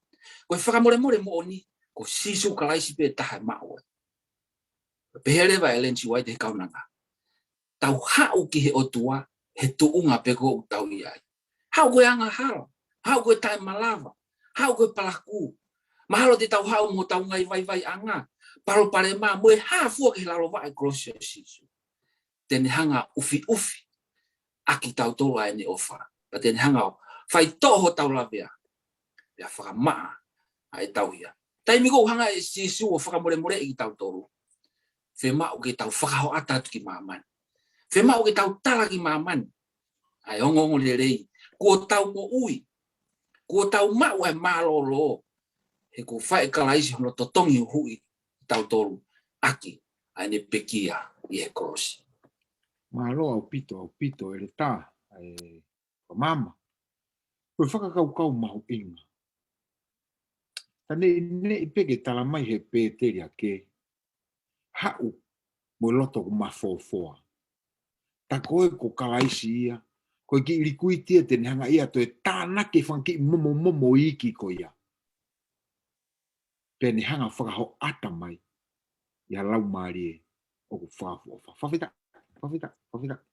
Ko e fakamolemole moʻoni, ko Sīsū Kalaisi pē taha ʻe maʻu ai. Pehē leva ʻe Ellen G. White he kaunanga: Tau haʻu ki he ʻOtua he tuʻunga pē ko ē ʻoku tau ʻi ai. Haʻu ko e angahala, haʻu ko e taʻemalava, haʻu ko e palakū. Mahalo te tau haʻu mo hotau ngaahi vaivaiʻanga, palopalema, mo e hā fua ki he lalo vaʻe kolosi ʻo Sīsū. Te ne hanga ʻufiʻufi ʻaki kitautolu ʻa ʻene ʻofa. Pea te ne hanga ʻo faitoʻo hotau lavea, pea fakamaʻa ʻa ʻetau hia. Taimi ko ē ʻoku hanga ʻe Sīsū ʻo fakamolemoleʻi kitautolu, fiemaʻu ke tau fakahoʻata atu ki māmani. Fiemaʻu ke tau tala ki māmani ʻa e ongoongolelei kuo tau moʻui, kuo tau maʻu ʻa e mālōlō, he kuo fai ʻe Kalaisi hono totongi huhuʻi kitautolu ʻaki ʻa ʻene pekia ʻi he kolosi. Mālō ʻaupito, ʻaupito, ʻEletā, ʻa e Kamama. Ko e fakakaukau mahuʻinga. Ka neʻineʻi pē ke tala mai he pēteliake, haʻu mo e loto ʻoku mafofoa. Tā ko ē ko Kalaisi ia, ko e kiʻi likuiti ia te ne hanga ia ʻo toe tānaki e fanga kiʻi momomomo iiki ko ia. Pea ne hanga fakahoʻata mai ʻi ha laumālie ʻoku fakaʻofoʻofa. Fakafetaʻi, fakafetaʻi, fakafetaʻi.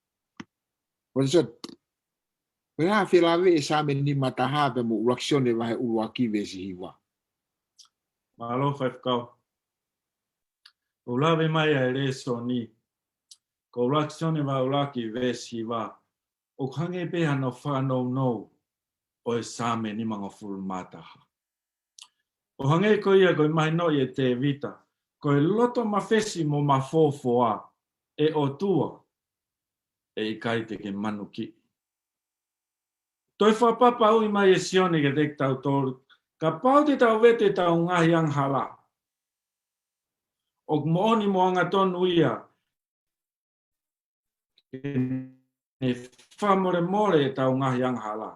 Watson, ko e hā e felāveʻi e Saame nima taha pea mo ʻUluaki Sione vahe ʻuluaki veesi hiva? Mālō faifekau. ʻOku lave mai ʻa e lēsoni ko ʻUluaki Sione vahe ʻuluaki veesi hiva, ʻoku hangē pē hano fakanounou ʻo e Saame nimangofulu mā taha. ʻO hangē ko ia ko e mahinoʻi ʻe Tēvita, ko e loto mafesi mo mafofoa, ʻe ʻOtua, ʻe ʻikai te ke manukiʻi. Toe fakapapauʻi mai ʻe Sione kiate kitautolu, kapau te tau vete ʻetau ngaahi angahala, ʻoku moʻoni mo angatonu ia ke ne fakamolemole ʻetau ngaahi angahala,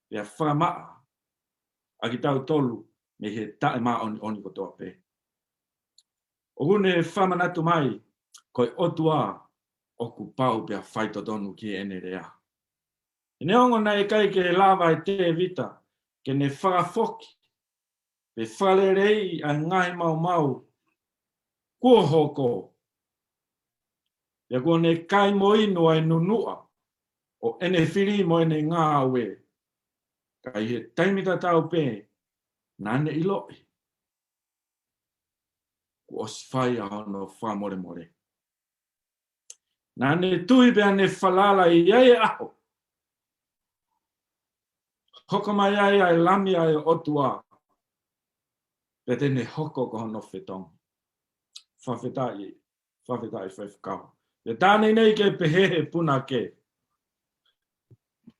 pea fakamaʻa ʻa kitautolu mei he taʻemāʻoniʻoni kotoa pē. ʻOku ne fakamanatu mai, ko e ʻOtua ʻoku pau pea faitotonu ki heʻene lea. He neongo naʻe ʻikai ke lava ʻe Tēvita ke ne fakafoki pe fakaleleiʻi ʻa e ngaahi maumau kuo hoko, pea kuo ne kai mo inu ʻa e nunuʻa ʻo ʻene fili mo ʻene ngāue, ka ʻi he taimi tatau pē naʻa ne ʻiloʻi kuo ʻosi fai ʻa hono fakamolemole. Naʻa ne tui pea ne falala ʻi ai e ʻaho hoko mai ai ʻa e Lami ʻa e ʻOtua, pea te ne hoko ko hono fetongi. Fakafetaʻi, fakafetaʻi faifekau. ʻE tā neinei ke pehē he punake.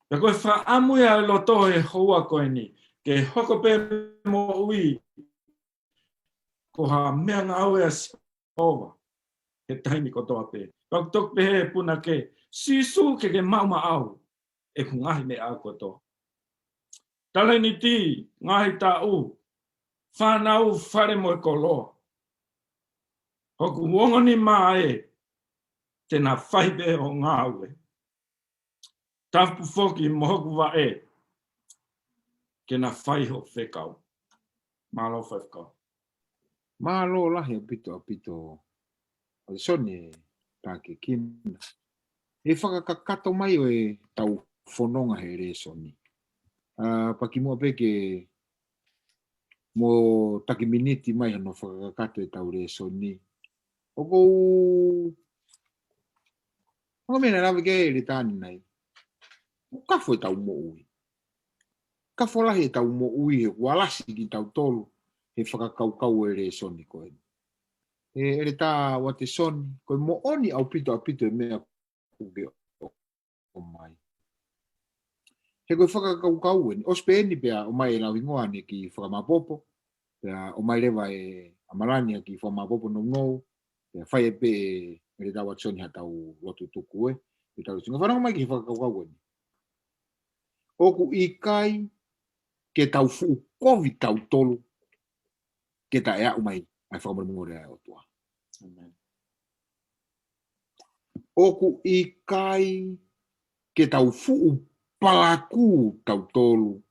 Pea ko e fakaʻamu ia ʻa e loto he houa ko eni, ke hoko pē moʻui ko ha meʻangāue ʻa Sihova he taimi kotoa pē. Pea ʻoku toki pehē he punake, Sīsū ke ke maʻu maʻau ʻeku ngaahi meʻa kotoa. Talēniti, ngaahi taʻu, fānau, fale mo e koloa. Hoku ongo nima ē, te na fai pē hoʻo ngāue. Tapu foki mo hoku vaʻe, ke na fai hoʻo fekau. Mālō faifekau. Mālō lahi ʻaupito ʻaupito. ʻOi sone, Takekina. ʻE fakakakato mai ʻo ʻetau fononga he lēsoni. ʻA, pea kimuʻa pē ke mo taki miniti mai hono fakakakato ʻetau lēsoni. ʻOku ou, ʻoku meʻa naʻe lave ki ai ʻEletā ʻanenai. ʻOku kafo ʻetau moʻui. Kafo lahi ʻetau moʻui he kuo alasi kitautolu he fakakaukau ʻo e lēsoni ko eni. ʻE ʻEletā Uatesoni, ko e moʻoni ʻaupito ʻaupito e meʻa kuo ke ʻomai. He ko e fakakaukau eni, ʻosi pē eni pea ʻomai ʻe Lauhingoa ʻene kiʻi fakamāpopo, pea ʻomai leva ʻe ʻAmalani ʻa e kiʻi fakamāpopo nounou, pea fai pē ʻe ʻEletā Uatesoni haʻatau lotu tuku ē, ʻetau lotu. Ngaahi fanongo mai ki he fakakaukau eni. ʻOku ʻikai ke tau fuʻu kovi tautolu ke taʻe aʻu mai ʻa e fakamolemole ʻa e ʻOtua. ʻĒmeni. ʻOku ʻikai ke tau fuʻu palakū tautolu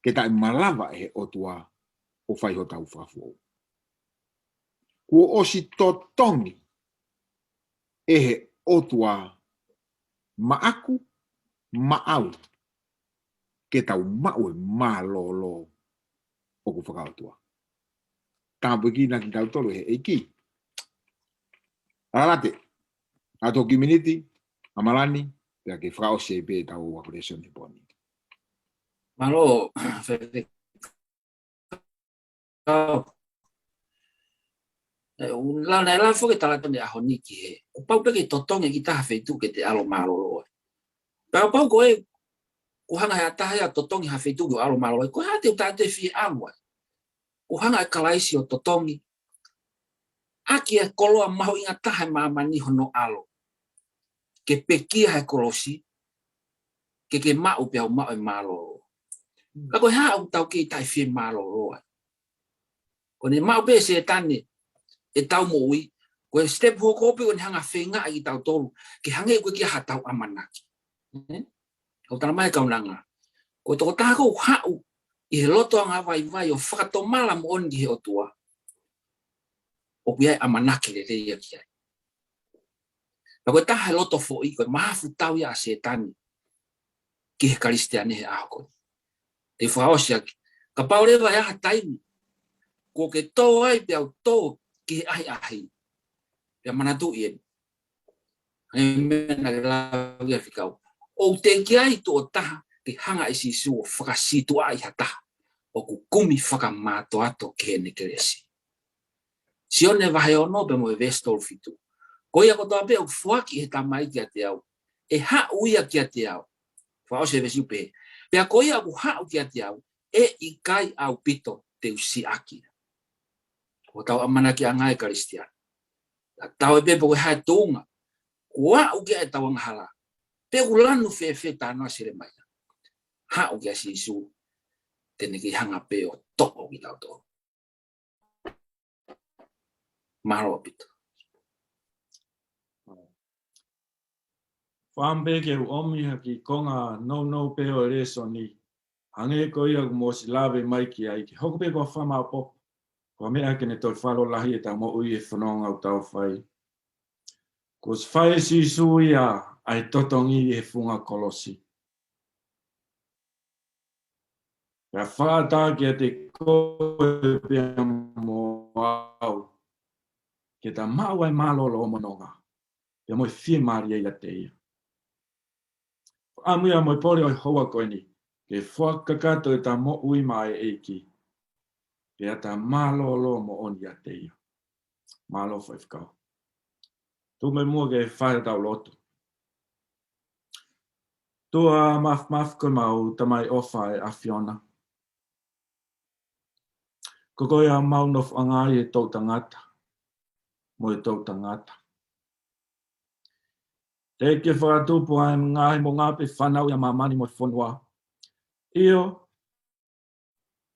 ke taʻe malava ʻe he ʻOtua ʻo fai hotau fakafoʻou. Kuo ʻosi totongi ʻe he ʻOtua maʻaku, maʻau, ke tau maʻu e mālōlō ʻoku fakaʻotua. Tāpuekina kitautolu ʻe he ʻEiki. Alate, ʻa e toki miniti, ʻAmalani, pea ke fakaʻosi ai pē ʻetau ako lēsoni he pō ni. Mālō, faifekau. ʻE, ʻoku ou lau, naʻe lau foki e talateu ʻi he ʻaho ni ki he, kuo pau pē ke totongi kita ha feituʻu ke te ʻalu mālōlō ai. Pea pau ko e, kuo hanga ʻe ha taha ia ʻo totongi ha feituʻu ke ʻalu mālōlō ai. Ko e hā te u taʻe fie ʻalu ai? Kuo hanga ʻe Kalaisi ʻo totongi ʻaki e koloa mahuʻinga taha ʻi māmani, hono ʻAlo ke pekia he kolosi, ke ke maʻu pea u maʻu e mālōlō. Ka ko e hā ʻoku tau kei taʻe fie mālōlō ai? Ko ʻene maʻu pē ʻe Sētane ʻetau moʻui, ko e step hoko pē ko ʻene hanga feingaʻi kitautolu ke hangē ko e ʻikai haʻatau ʻamanaki. Ē? Kau tala mai kaunanga. Ko e tokotaha ʻoku haʻu ʻi he loto angavaivai ʻo fakatomala moʻoni ki he ʻOtua, ʻoku ʻi ai e ʻamanaki lelei ia ki ai. Pea ko e taha e loto foʻi, ko e mahafu tau ia ʻa Sētane ki he Kalisitiane he ʻaho ko eni. Te u fakaʻosi ʻaki. Kapau leva ʻe ʻi ai ha taimi kuo ke tō ai pea u tō ki he ʻahiʻahi, pea manatuʻi eni. ʻĒmeni. Naʻe lau ia fekau. ʻOku teʻeki ai tuʻo taha ke hanga ʻe Sīsū ʻo fakasītuʻaʻi ha taha ʻoku kumi fakamātoato ki heʻene kelesi. Sione vahe ono pea mo e veesi tolu fitu. Ko ia kotoa pē ʻoku foaki ʻe he Tamai kiate au, ʻe haʻu ia kiate au. Fakaʻosi e veesi ʻo pehē, pea ko ia ʻoku haʻu kiate au, ʻe ʻikai ʻaupito te u siʻaki. Ko hotau ʻamanakiʻanga ē Kalisitiane. Tatau ai pē pe ko e hā e tuʻunga kuo aʻu ki ai ʻetau angahala, pe ʻoku lanu fēfē, talanoa Selemaia, haʻu kia Sīsū, te ne kei hanga pē ʻo toʻo kitautolu. Mālō ʻaupito. Fakaʻamu pē ke u ʻomi ha kiʻi konga nounou pē ʻo e lēsoni, hangē ko ia kuo mou ʻosi lave mai ki ai, ke hoko pē ko ha fakamaopoopo, ko ha meʻa ke ne toe fakalotolahi ʻetau moʻui he fononga ʻoku tau fai. Kuo ʻosi fai ʻe Sīsū ia ʻa e totongi ʻi he funga kolosi. Pea fakaʻatā kiate koe pea mo au ke ta maʻu ʻa e mālōlō mo e nonga, pea mo e fiemālie ʻiate ia. Fakaʻamu ia mo e pole ʻo e houa ko eni, ke fakakakato ʻeta moʻui maʻa e ʻEiki, pea ta mālōlō moʻoni ʻiate ia. Mālō faifekau. Tuku mai muʻa ke fai ʻetau lotu. ʻOtua mafimafi ko homau Tamai ʻofa ʻa e ʻAfiona. Ko koe ʻa mau nofoʻanga ʻi he toʻutangata mo e toʻutangata. Teʻeki ke fakatupu ʻa e ngaahi moʻunga pe fānau ʻi māmani mo e fonua. ʻIo,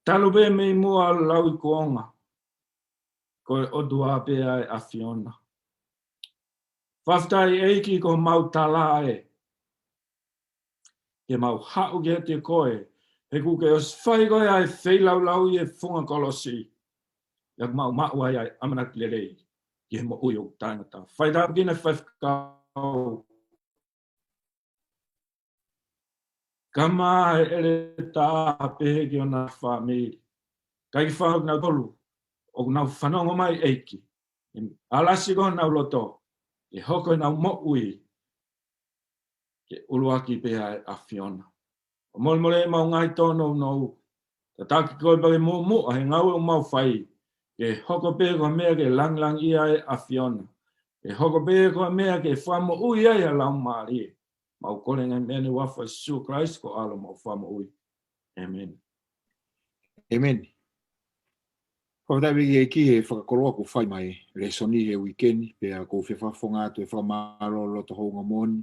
talu pē mei muʻa ʻo lauikuonga, ko e ʻOtua pē ʻa e ʻAfiona. Fakafetaʻi ʻEiki ko homau tala ē, ke mau haʻu kiate koe, he kuo ke ʻosi fai koe ʻa e feilaulau ʻi he funga kolosi. ʻIo, mau maʻu ai ʻa e ʻamanaki lelei ki he moʻui ʻoku taʻengata. Fai tāpuekina e faifekau. Kae ʻumaʻā e ʻeletā pehē ki hona fāmili. Kae ʻikai ke fai ʻoku nau tolu, ʻoku nau fanongo mai ʻEiki. ʻAlasi ko honau loto, ke hoko ʻenau moʻui ke ʻuluaki pē ʻa e ʻAfiona. ʻO molemole ʻemau ngaahi tōnounou, tataki koe pea ke muʻomuʻa he ngāue ʻoku mau fai, ke hoko pē ko e meʻa ke langilangiʻia ai e ʻAfiona. Ke hoko pē ko e meʻa ke fakamoʻui ai ʻa e laumālie. Mau kole ngaahi meʻa ni ʻi he huafa ʻo Sīsū Kalaisi ko e ʻAlo mo e Fakamoʻui. ʻĒmeni. ʻĒmeni. Fakafetaʻi ki he ʻEiki he fakakoloa kuo fai mai, lēsoni he uike ni, pea ʻoku ou fie fakafofonga atu e fakamālō loto houngaʻia moʻoni,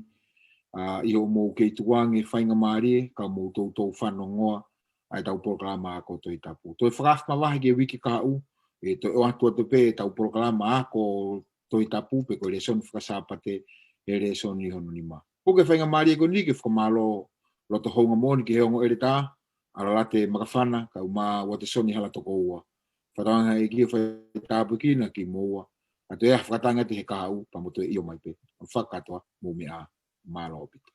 ʻa, ʻi hoʻomou kei tukuange faingamālie, ka mou toutou fanongoa ʻa ʻetau polokalama ako Tohi Tapu. Toe fakaafe mavahe ki he uike kahaʻu, ʻe toe ʻoatu atu pē ʻetau polokalama ako Tohi Tapu pe ko e lēsoni fakasāpate he lēsoni hono nima. Ko e faingamālie ko eni ke fakamālō loto houngaʻia moʻoni ki he ongo ʻeletā, ʻAlalate Makafana, kae ʻumaʻā Uatesoni Halatokoua. Fakatauange ʻEiki ʻo fai tāpuekina kimoua. Ka toe ʻai ha fakatauange atu he kahaʻu, pea mou toe ʻilo mai pē. ʻO fakakātoa, mou meʻa ā, mālō ʻaupito.